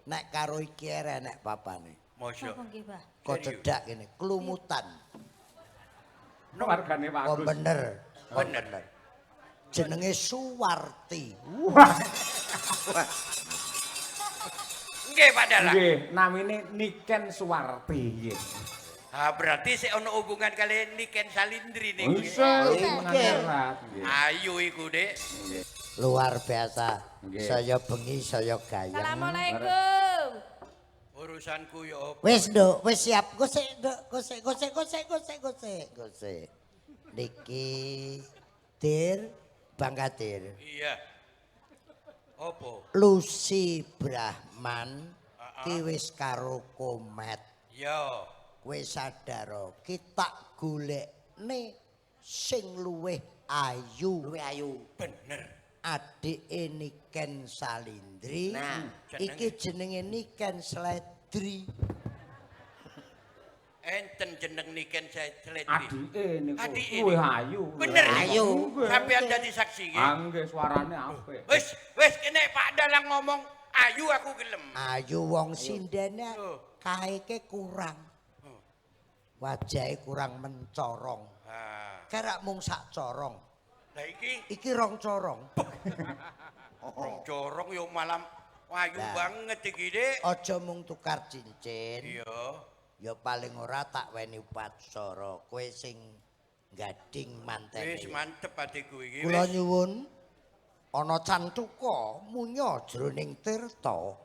nek karo iki ere nek papane. Mosok. Napa nggih, Pak? Kok cedhak kene, klumutan. Wargane Pak Kok Agus. bener. Kok Bener. Jenenge Suwarti. Wah. Nggih Pak Dalang. Nggih, namine Niken Suwarti nggih. Ah berarti sik ono hubungan kali Niken Salindri niku. Bisa Nggih. erat nggih. Ayu iku, Dik. Luar biasa. Nggih. Saya bengi, saya gayeng. Assalamualaikum. Urusanku ya apa? Wis, Nduk, wis siap. Gosek, Nduk, gosek, gosek, gosek, gosek, gosek, gosek. Niki Dir Bang Kadir. Iya. Apa? Lucy Brahman ki wis karo Komet. Ya. Kowe sadar kita golekne sing luwih ayu. Luwih ayu. Bener. Adike Niken Salindri. Nah, iki jenenge Niken Sledri. Enten jeneng Niken Sledri. Adike niku Adike luwih niku. ayu. Bener. Ayu. Sampeyan dadi saksi nggih. Ah nggih suarane apik. Wis, wis kene Pak Dalang ngomong ayu aku gelem. Ayu wong sindene Oh. kaeke kurang. Wajahe kurang mencorong. Ah. Kerak mung sak corong. Lah iki Iki rong corong. rong corong yo malam ayu Lah. banget iki, Dik. Aja mung tukar cincin. Iya. Ya paling ora tak weni upacara. Kowe sing gading mantene. Wis mantep atiku iki. Kula wis. nyuwun ana cantuka munya jroning tirta.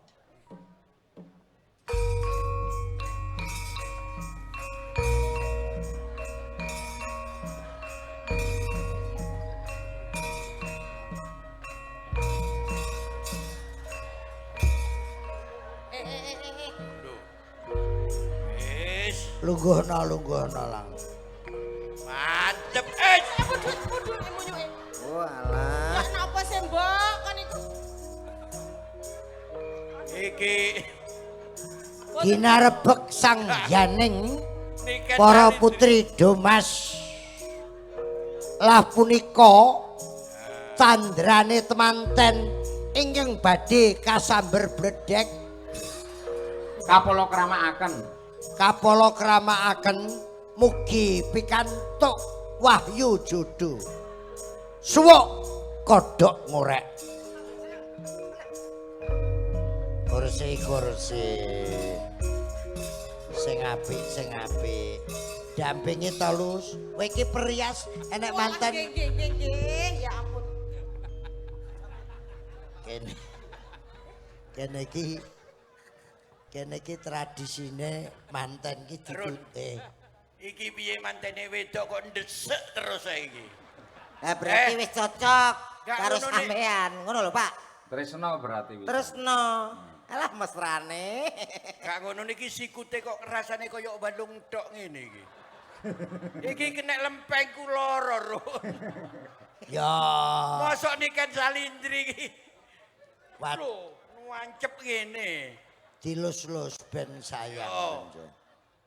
Eh eh eh eh, eh. Lho. Wis Lungguhna lungguhna lang. mantep. Eh, Pudut pudut munyuke. Oh alah. Ya napa sih, Mbok? Kon iku. iki Ginarebek sang yaning Niken para Salindri. putri Domas. Lah punika candrane temanten ingkang badhe kasamber bledek Kapala kramakaken. kapala kramakaken mugi pikantuk wahyu jodo. Suwuk kodhok ngorek. Kursi kursi. Sing apik sing apik. Dampingi to Lus. Kowe iki perias enek manten. Nggih nggih nggih nggih. Ya ampun. Kene. Kene iki kene iki tradisine manten iki Terus. ditute. Iki piye mantene wedok kok ndesek terus saiki. Lah berarti Eh. wis cocok Gak karo ngono, Dik. sampean. Ngono lho, Pak. Tresno berarti wis. Tresno. Alah mesrane. Gak ngono niki sikute kok rasane kaya balung tok ngene iki. Iki kena lempengku loro, Run. Ya. Mosok Niken Salindri iki. Wat Lho, Ngancep ngene. Dilus-lus ben sayang. Oh.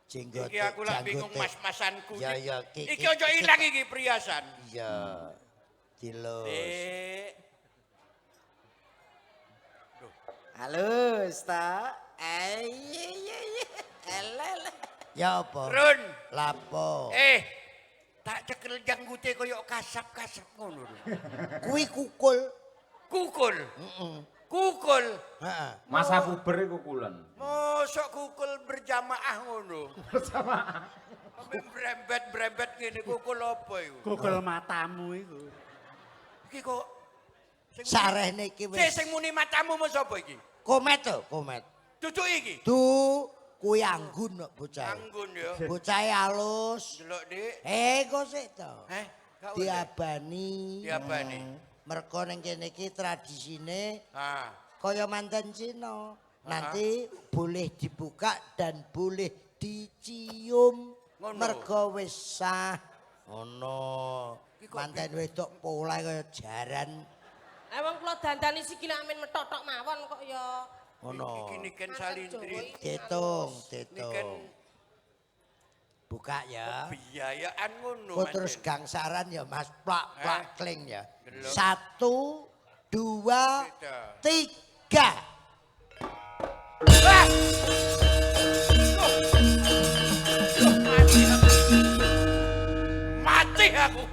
Jenggote. Iki aku lak bingung mas-masanku. Ya ya iki aja ilang iki perhiasan. Iya. Dilus. Dik. Halus ta. Iya iya. Elele. Ya apa? Run. Lapo? Tak cekel janggute koyo kasap-kasap ngono lho. Kuwi kukul. Kukul. Heeh. Kukul. Heeh. Masa puber iku kulen. Mosok kukul berjamaah ngono. Berjamaah. Brembet-brembet ngene kukul apa iku? Kukul matamu iku. Iki kok sing Sarehne iki wis. Sing muni matamu mau sapa iki? Komet to, komet. Duduk iki. Du kuwi anggun kok bocah. Anggun ya. Bocahe alus. Delok, Dik. Kok sik to? Gak usah. Diabani. Diabani. Mergo ning kene iki tradisine Ah. kaya manten Cina. Nanti boleh dibuka dan boleh dicium. Mergo wis sah. Ngono. Manten wedok polahe kaya jaran. Lah wong kula dandani sikile amin methok-thok mawon kok ya. Ngono. Iki niken salindri. Ditung, Niken ditung. Buka ya. biayaan ngono. Kok terus gangsaran ya Mas, plak plak kling ya. Delok. 1 2 Tiga. 3. Wah! Mati aku.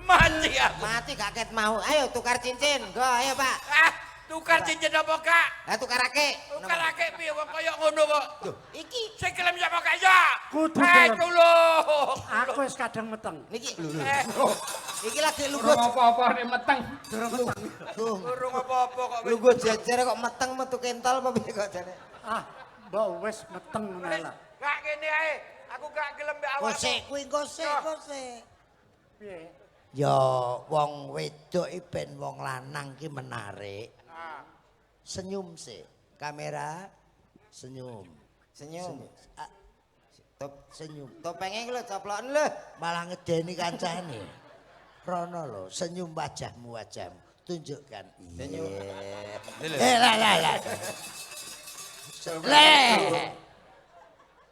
Mati aku. Mati gak ket mau. Ayo tukar cincin. Go, ayo Pak. Ah, tukar cincin apa kak? Lah tukarake. Tukarake piye wong kaya ngono kok. Duh, iki Sing gelem sapa kak ya? Kudu gelem. Tulung. Aku wis kadang meteng. niki lho lho. Iki lagi lungguh Urung apa-apa nek meteng. Durung meteng. Urung apa-apa kok wis. lungguh jejer kok meteng metu kentol apa piye kok jane. Ah, mbok wis meteng ngono Wis, lah. Gak kene ae. Aku gak gelem mbek awakmu. Kosek kuwi kosek kosek. Piye? Ya wong wedok iki ben wong lanang ki menarik. Ah. Senyum sih. Kamera senyum. Senyum. Ah, Top senyum. topenge iki lho coploken lho. Malah ngedeni kancane. Rono lho, senyum wajahmu wajahmu. Tunjukkan. Senyum. Iya. Lah lah lah. Le.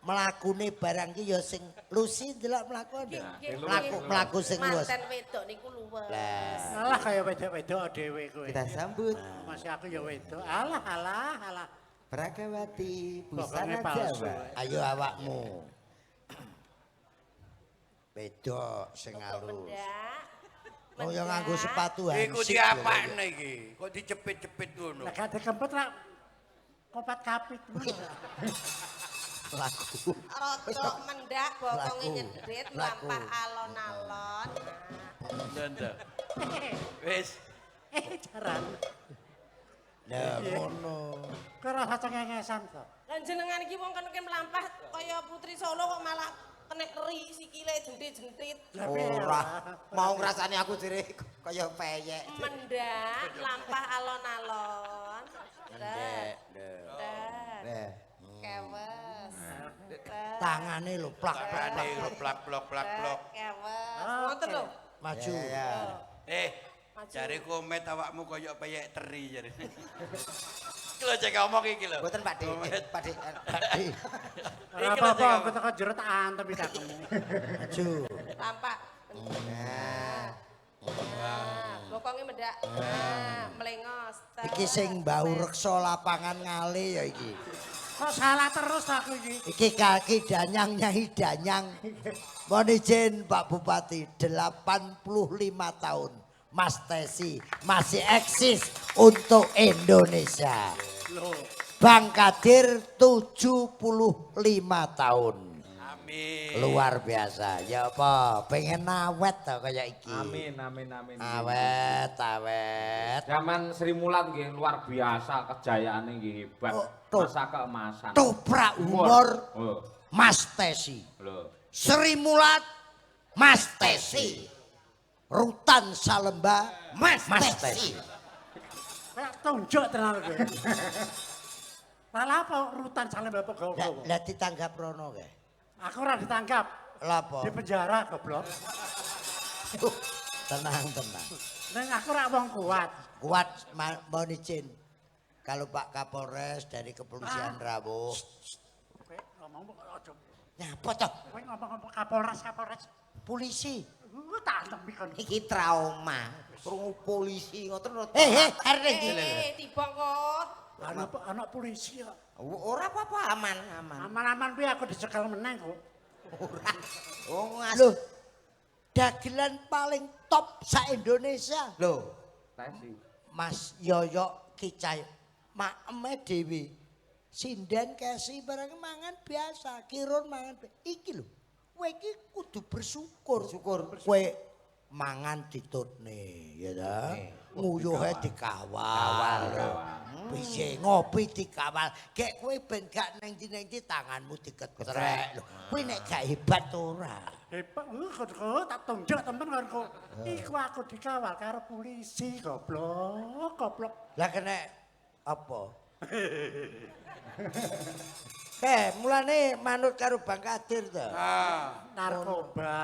Mlakune barang ki ya sing Lucy ndelok mlakune. Mlaku mlaku sing luwes. Manten wedok niku luwes. Lah. Alah kaya wedok-wedok dhewe kowe. Kita sambut Masih aku ya wedok. Alah alah alah. Pragawati busana Pokoknya palsu. Jawa. Ayo awakmu. Wedok sing halus. Mendak. Oh ya nganggo sepatu Iku hansip. diapakne iki? Kok dicepit-cepit ngono? Lah gak dikempet rak kopat kapit. Lagu. Rodok mendak bokonge Laku. nyedrit Laku. mlampah alon-alon. Ndak. Wis. Jaran. Lah ngono. Kowe ora usah cengengesan to. Lah jenengan iki wong kene mlampah kaya putri Solo kok malah kena eri sikile jentit-jentit. Lah piye? Ora mau ngrasani aku jere kaya peyek. Mendak mlampah alon-alon. Ndek. Ndek. Nah, Kewes. Tangane lho plak plak Tangane lho plak plok plak plok. Kewes. Ngoten lho. maju. ya. Maju. Jare komet awakmu koyo peyek teri jare. Iki lho cek ngomong iki lho. Mboten Pak De. Komet. Pak De. Ora apa-apa, aku teko jero tak antem cangkemmu. Maju. Lampak. Nah. Nah, bokonge mendak. Nah, melengos. Iki sing bau reksa lapangan ngale ya iki. Kok salah terus aku iki? Iki kaki danyang nyai danyang. Mohon izin Pak Bupati 85 tahun Mas Tesi masih eksis untuk Indonesia. Loh, Bang Kadir 75 tahun. Amin. Luar biasa. Ya apa? Pengen awet to kaya iki. Amin amin amin. Awet, awet. Zaman Sri Mulat nggih luar biasa kejayaane nggih hebat. Oh, tuh. Masa keemasan. Toprak humor Oh, Mas Tesi. lho. Sri Mulat Mas Tesi. Rutan Salemba Mas Mas Tesi. Tesi. kayak tunjuk tenan kowe. Lah apa rutan Salemba apa Lah gowo? lah ditanggap rono kae. Aku ora ditangkap. Lah apa? Di penjara goblok. Tenang, tenang. Ning aku ora wong kuat. Kuat mohon izin. Kalau Pak Kapolres dari kepolisian rawuh. Kowe ngomong aja. Nyapa toh? Kowe ngomong Kapolres, Kapolres. Polisi. Tak antemi kon. Iki trauma. Krungu polisi ngoten. Arep ndi? Tiba kok. Anak polisi kok. Ora apa-apa, aman, aman. Aman-aman kuwi aku dicekel meneng kok. Ora. Oh, ngas. Loh. Dagelan paling top sa Indonesia. Lho, Tesi. Mas Yoyok Kicay makeme dhewe. Sinden kesi barang mangan biasa, kirun mangan iki lho. Kowe iki kudu bersyukur. Bersyukur. Kowe mangan ditutne, ya ta? Nguyuhe dikawal. Piye ngopi dikawal. Gek kowe ben gak neng ndi-neng ndi tanganmu diketrek lho. Kowe nek gak hebat ora. Hebat, kok tak tunjuk temen kon kok. Iku aku dikawal karo polisi, goblok, goblok. Lah kena apa? Mulane manut karo Bang Kadir to. Ah, Narkoba.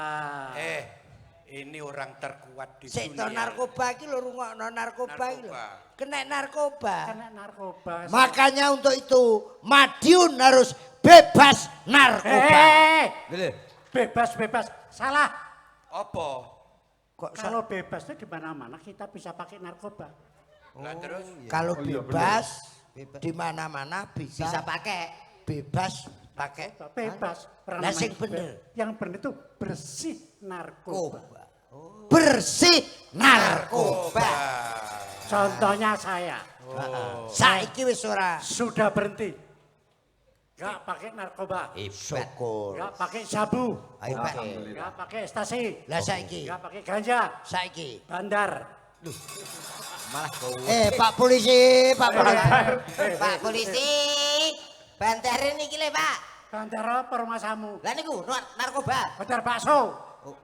Ini orang terkuat di Sik to dunia. narkoba iki lho, rungokno narkoba iki lho. Narkoba. Kena narkoba. Kena narkoba. Makanya untuk itu Madiun harus bebas narkoba. Bebas, bebas. Salah. Apa? Kok Kalau bebas itu di mana-mana kita bisa pakai narkoba. Lah terus kalau Oh, iya, bebas di mana-mana bisa, bisa pakai. Bebas pakai. Bebas. Orang Lah sing namanya bener. Yang bener itu bersih narkoba. Bersih narkoba. Contohnya saya. Saiki wis ora. Sudah berhenti. Gak pakai narkoba. Syukur. Gak pakai sabu. Hebat. Gak pakai ekstasi. Lah saiki. Gak pakai ganja. Saiki. Bandar. Malah kowe. Pak polisi, Pak polisi. Pak polisi. Bandare niki lho, Pak. Bandar apa rumahmu? Lah niku narkoba. Bandar bakso. Oh.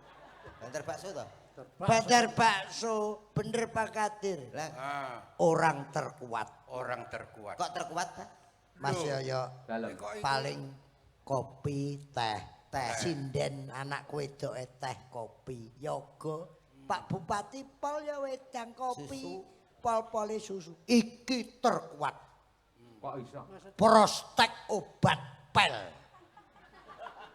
Bandar bakso to? Bandar bakso, bener Pak Kadir. Lah Orang terkuat. Orang terkuat. kok terkuat, Pak? Mas Yoyo Dalem. paling kopi teh. Teh. Sinden anak wedoke teh kopi. Yoga Pak Bupati pol ya wedang kopi. Susu. Pol-pole susu. Iki terkuat. Kok iso? Prospek obat pel.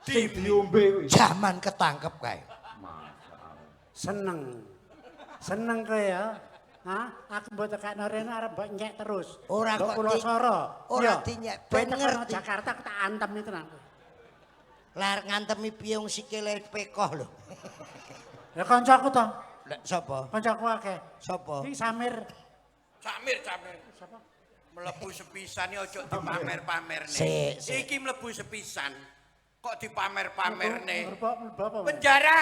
Sing diombe kuwi. Zaman ketangkep kae. Masyaallah. Seneng. Seneng kowe ya. Hah? Aku mbok tekakno rene arep mbok nyek terus. Ora Mbok kok kula soro. ora Iya. dinyek, Kowe ben tekan ngerti. Jakarta aku tak antem itu tenan. Lah ngantemi piye wong sikile pekoh lho. Ya kancaku to. Lah sapa? Kancaku akeh. Sapa? Iki Samir. Samir, Samir. Sapa? Mlebu sepisan iki aja dipamer-pamerne. Sik, sik. Iki mlebu sepisan. Kok dipamer-pamerne? Mlebu apa? Penjara.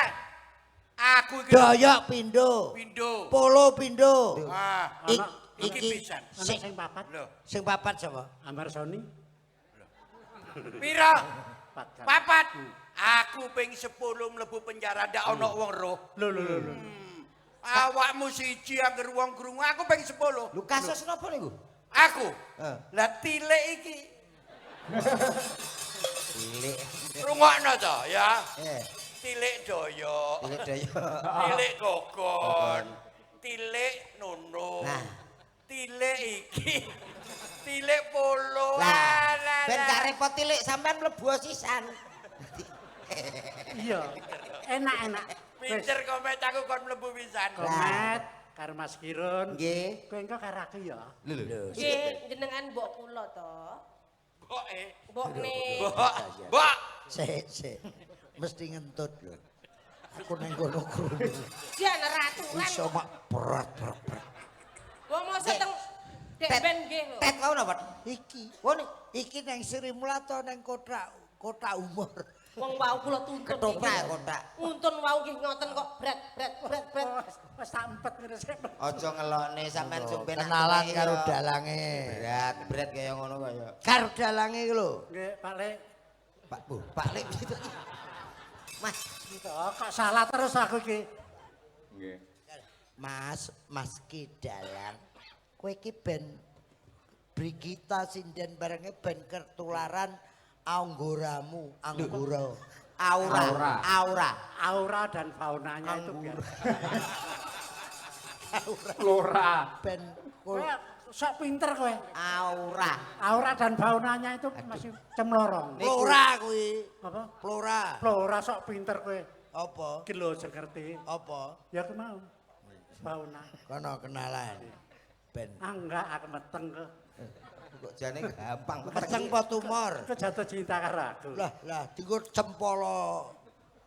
Aku iki Doyok pindho. pindho. Polo pindho. Ah, iki Iki pisan. Ana sing sing papat. Lho, sing papat sapa? Ambar Sony. pira? Papat. Papat. Aku ping 10 mlebu penjara ndak ana wong roh. Lho lho lho lho. Awakmu siji angger wong krungu aku ping 10. Lho kasus napa niku? Aku. Heeh. Lah tilik iki. Tilik. Rungokno to ya. Tilik doyok. Tilik doyok. Tilik gogon. Tilik nono. Nah. Tilik iki. Tilik polo. Lah, Alah, ben lah. gak repot tilik sampean mlebu sisan. Iya. Enak-enak. Pinter komet aku kon mlebu pisan. Komet karo Mas Kirun. Nggih. Kowe engko karo aku ya. Lho. Nggih, jenengan mbok kula to. Mbok e. Mbok ne. Mbok. Mbok. Sik, sik. Mesti ngentut lho. Aku nang kono krungu. Jan raturan. Iso mak berat berat berat. Wong mosok teng Dek ben nggih lho. Tet wau napa? Iki. Oh ni Iki nang Sri Mulato nang kota kota umur. Wong wau kula tuntun. ketoprak kotak. Nguntun wau nggih ngoten kok bret bret bret bret. Wis tak empet ngene sik. Aja ngelokne sampean sumpen Kenalan karo dalange. Berat, berat kaya ngono kaya. Karo dalange iki lho. Nggih, Pak Lek. Pak Bu, Pak Lek gitu. Mas, Oh, kok salah terus aku iki. Nggih. Mas, Mas Ki Dalang. Kowe iki ben Brigita sinden barenge ben ketularan anggoramu, anggora. aura, Aura. aura. Aura dan faunanya itu biar. Flora. Ben Kowe Sok pinter kowe. Aura. Aura dan faunanya itu masih cemlorong. Flora kuwi. Apa? Flora. Flora sok pinter kowe. Apa? Iki lho sing ngerti. Apa? Ya aku mau. Fauna. Kono kenalan. Ben. Ah enggak, aku meteng kok. Kok jane gampang Meteng apa tumor? Kok jatuh cinta karo aku. Lah, lah dienggo cempolo.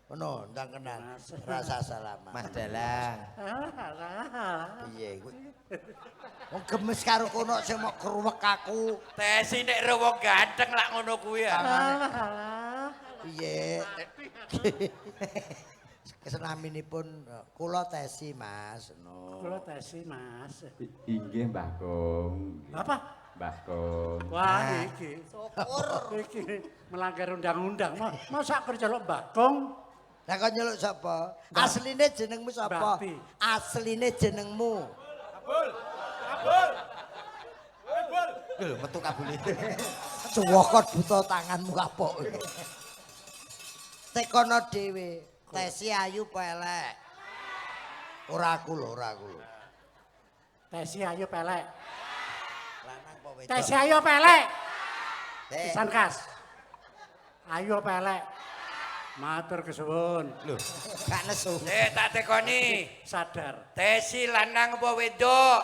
Ngono, ndang kenal. Rasa salaman. Mas Dalang. Ah, Piye kuwi? Wong gemes karo kono sing mok kruwek aku. Tesi nek ro wong ganteng lak ngono kuwi ya. alah. Piye? Kesenaminipun kula Tesi, Mas. No. Kula Tesi, Mas. Inggih Mbah Kong. Apa? Mbah Kong. Wah, iki. Syukur. Iki melanggar undang-undang. Masa aku celuk Mbah Kong? Lah kok nyeluk sapa? Asline jenengmu sapa? Bakti. Asline jenengmu. Lho metu kabule. Cuwokot buta tanganmu kapok. Tekono dhewe, Tesi ayu apa elek? Ora aku lho, ora aku lho. Tesi ayo pelek. Lanang apa wedok? Tesi ayo pelek. Eh, Pisan kas. Ayo pelek. Matur kesuwun. lho, gak nesu. Eh tak tekoni. Sadar. Tesi lanang apa wedok?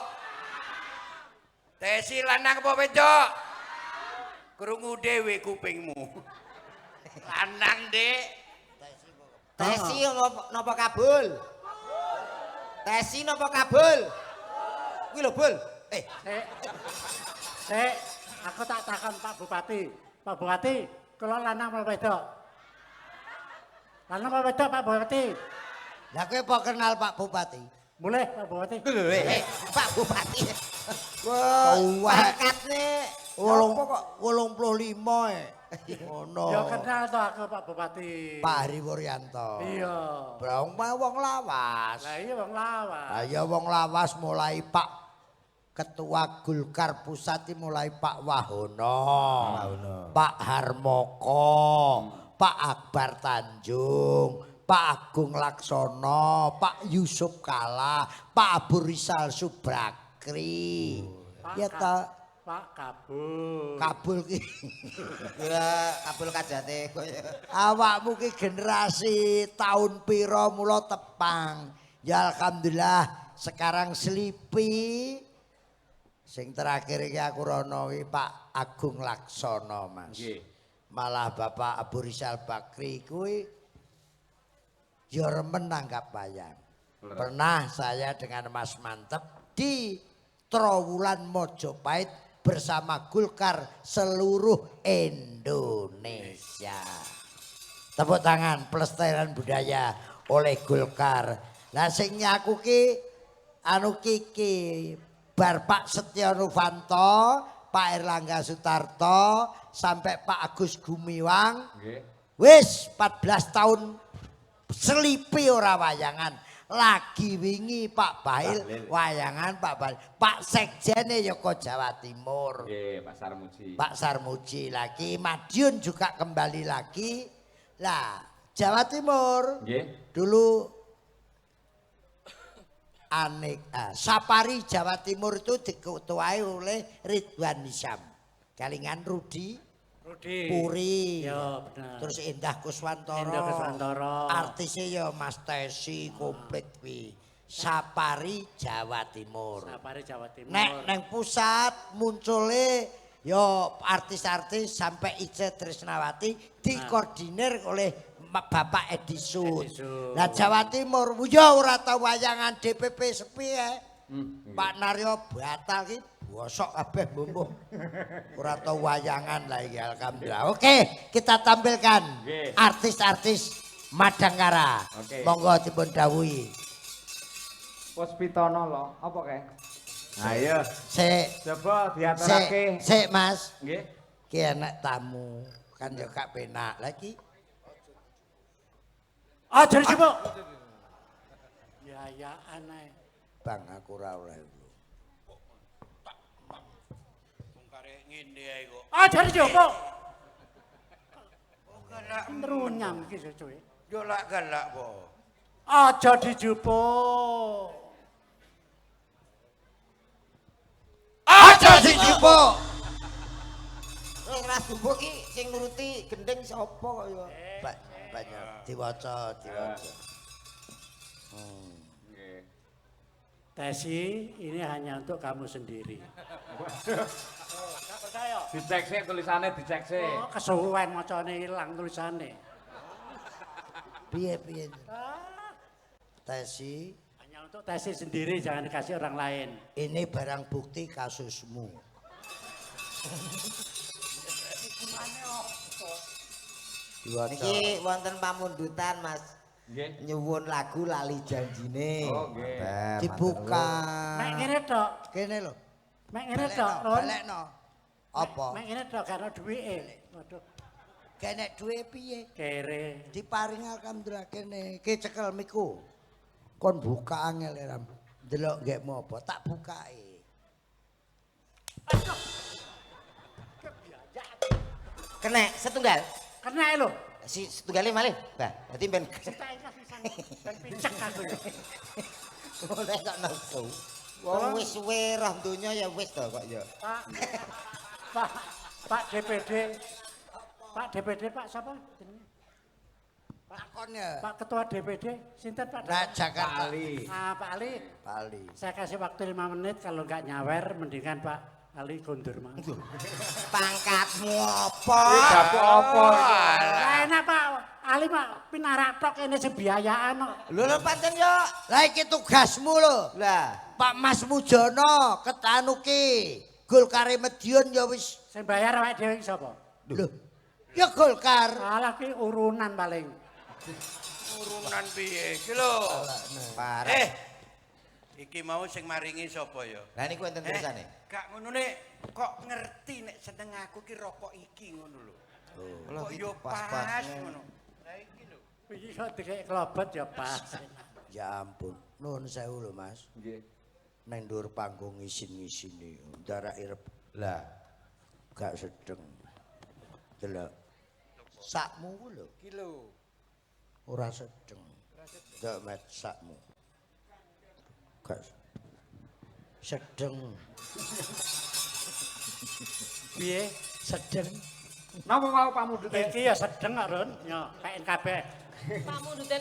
Tesi lanang apa wedok? Krungu dhewe kupingmu. Lanang, Dik. Tesi napa kabul? Tesi napa kabul? Kuwi lho, Bul. Eh, Sik. Sik, aku tak takon Pak Bupati. Pak Bupati, kula lanang apa wedok? Lanang apa wedok Pak Bupati? Lah kowe apa kenal Pak Bupati? Boleh Pak Bupati. lho, Pak Bupati. Wah, pangkatne Wolung apa kok? 85 e. Ngono. Ya kenal to aku Pak Bupati. Pak Hari Wuryanto. Iya. Brong mah wong lawas. Lah iya wong lawas. Lah ya wong lawas mulai Pak Ketua Golkar Pusat mulai Pak Wahono, Pak Harmoko, Pak Akbar Tanjung, Pak Agung Laksono, Pak Yusuf Kala, Pak Abu Rizal Subrakri. Pak Ya ta, Pak Kabul. Kabul ki. Ya kabul kajate koyo. Awakmu ki generasi tahun pira mula tepang. Ya alhamdulillah sekarang Slipi. Sing terakhir iki aku rono iki Pak Agung Laksono, Mas. Nggih. Malah Bapak Abu Rizal Bakri kuwi ya remen nanggap wayang. Pernah saya dengan Mas Mantep di Trowulan Mojopahit bersama Golkar seluruh Indonesia. Tepuk tangan pelestarian budaya oleh Golkar. Lah sing nyaku ki anu kiki bar Pak Setya Novanto, Pak Erlangga Sutarto, sampai Pak Agus Gumiwang. Nggih. Wis 14 tahun selipi ora wayangan. Lagi wingi Pak Bail wayangan Pak Bail. Pak Sekjene ya kok Jawa Timur. Nggih, Pak Sarmuji. Pak Sarmuji lagi, Madiun juga kembali lagi. Lah, Jawa Timur Nggih. dulu aneka Sapari Jawa Timur itu diketuai oleh Ridwan Hisam. Kalingan Rudi Rudi. Puri. Ya bener. Terus Indah Kuswantoro. Indah Kuswantoro. Artisnya ya Mas Tesi komplit kuwi. Sapari Jawa Timur. Sapari Jawa Timur. Nek neng pusat muncule ya artis-artis sampai Ice Trisnawati dikoordinir oleh Bapak Edi Sud. Edi Sud. Lah Jawa Timur ya ora tau wayangan DPP sepi ya. Pak Naryo batal ki bosok kabeh mbuh. Ora tau wayangan lah iki alhamdulillah. Oke, kita tampilkan artis-artis Madangkara. Oke. Monggo dipun dawuhi. Puspitono lho, apa kae? Ayo, Sik, coba sik, diaturake. sik Mas. Nggih. Ki enek tamu, kan ya gak penak lagi. Ah, jadi coba. Ya ya aneh. Bang aku ora oleh. Bungkare ngene ae kok. Ah, jadi coba. Oh galak. Nrunyam iki cuy. Yo lak galak po. Aja dijupuk. dijupuk. Wis ra jupuk ki sing nuruti gendeng sapa kok ya. Banyak diwaca, diwaca. Nggih. Tesi, ini hanya untuk kamu sendiri. Gak percaya? Dicek sik tulisane dicek sik. Oh, kesuwen macane ilang tulisane. Piye piye? Tesi, Hanya untuk Tesi sendiri, jangan dikasih orang lain. ini barang bukti kasusmu. Diwaca. Niki wonten pamundutan Mas. Nggih. Nyuwun lagu Lali Janjine. Oh, nggih. Matur Dibuka. Mek ngene tok, Kene lho. mek ngene tok, Ron. Balekno. Apa? Mek ngene tok gak ono duwike. Waduh, Kenek duwe piye? kere. Diparing alhamdulillah kene. Ki cekel miku. Kon buka angel ya, Ram. Delok nggekmu apa? Tak bukai. Kena setunggal. Kena lho. Si setunggale malih. Bah, berarti ben Ben picek aku ya. oleh kok nesu. Wong wis suwe roh donya ya wis to kok ya. Pak Pak Pak DPD. Pak DPD Pak siapa jenenge? Takon ya. Pak Ketua DPD, sinten Pak? Nah, Jakarta. Pak Ali. Ah, Pak Ali, Pak Ali. saya kasih waktu 5 menit kalau nggak nyawer mendingan Pak Ali kondur mau. Pangkatmu apa? Dapuk apa? Lah enak Pak Ali Pak pinarak tok kene sing biayaan kok. Lho lho pancen yo. Lah iki tugasmu lho. Lah, Pak Mas Mujono ketanu ki. Golkare Medion ya wis. Sing bayar awake dhewe iki sapa? Lho. Ya Golkar. Alah ki urunan paling. Urunan piye iki lho. parah. Eh. Iki mau sing maringi sapa ya? Lah niku enten tulisane. Gak ngono nek kok ngerti nek seneng aku ki rokok iki ngono lho. Lho, Kok iki yo pas-pas. pas ngono. Lah iki lho. Iki kok dikek klobot ya pas. Ya ampun, nuwun sewu lho Mas. Nggih. Neng dhuwur panggung ngisin-ngisini, ndarake rep Lah, gak sedeng. Delok. Sakmu ku lho, Iki lho. ora sedeng. Delok met sakmu. Gak sedeng. Piye? Sedeng. Napa mau pamundhute? Iki ya sedeng kok, Ron. Yo, KNKB. Pamundhute.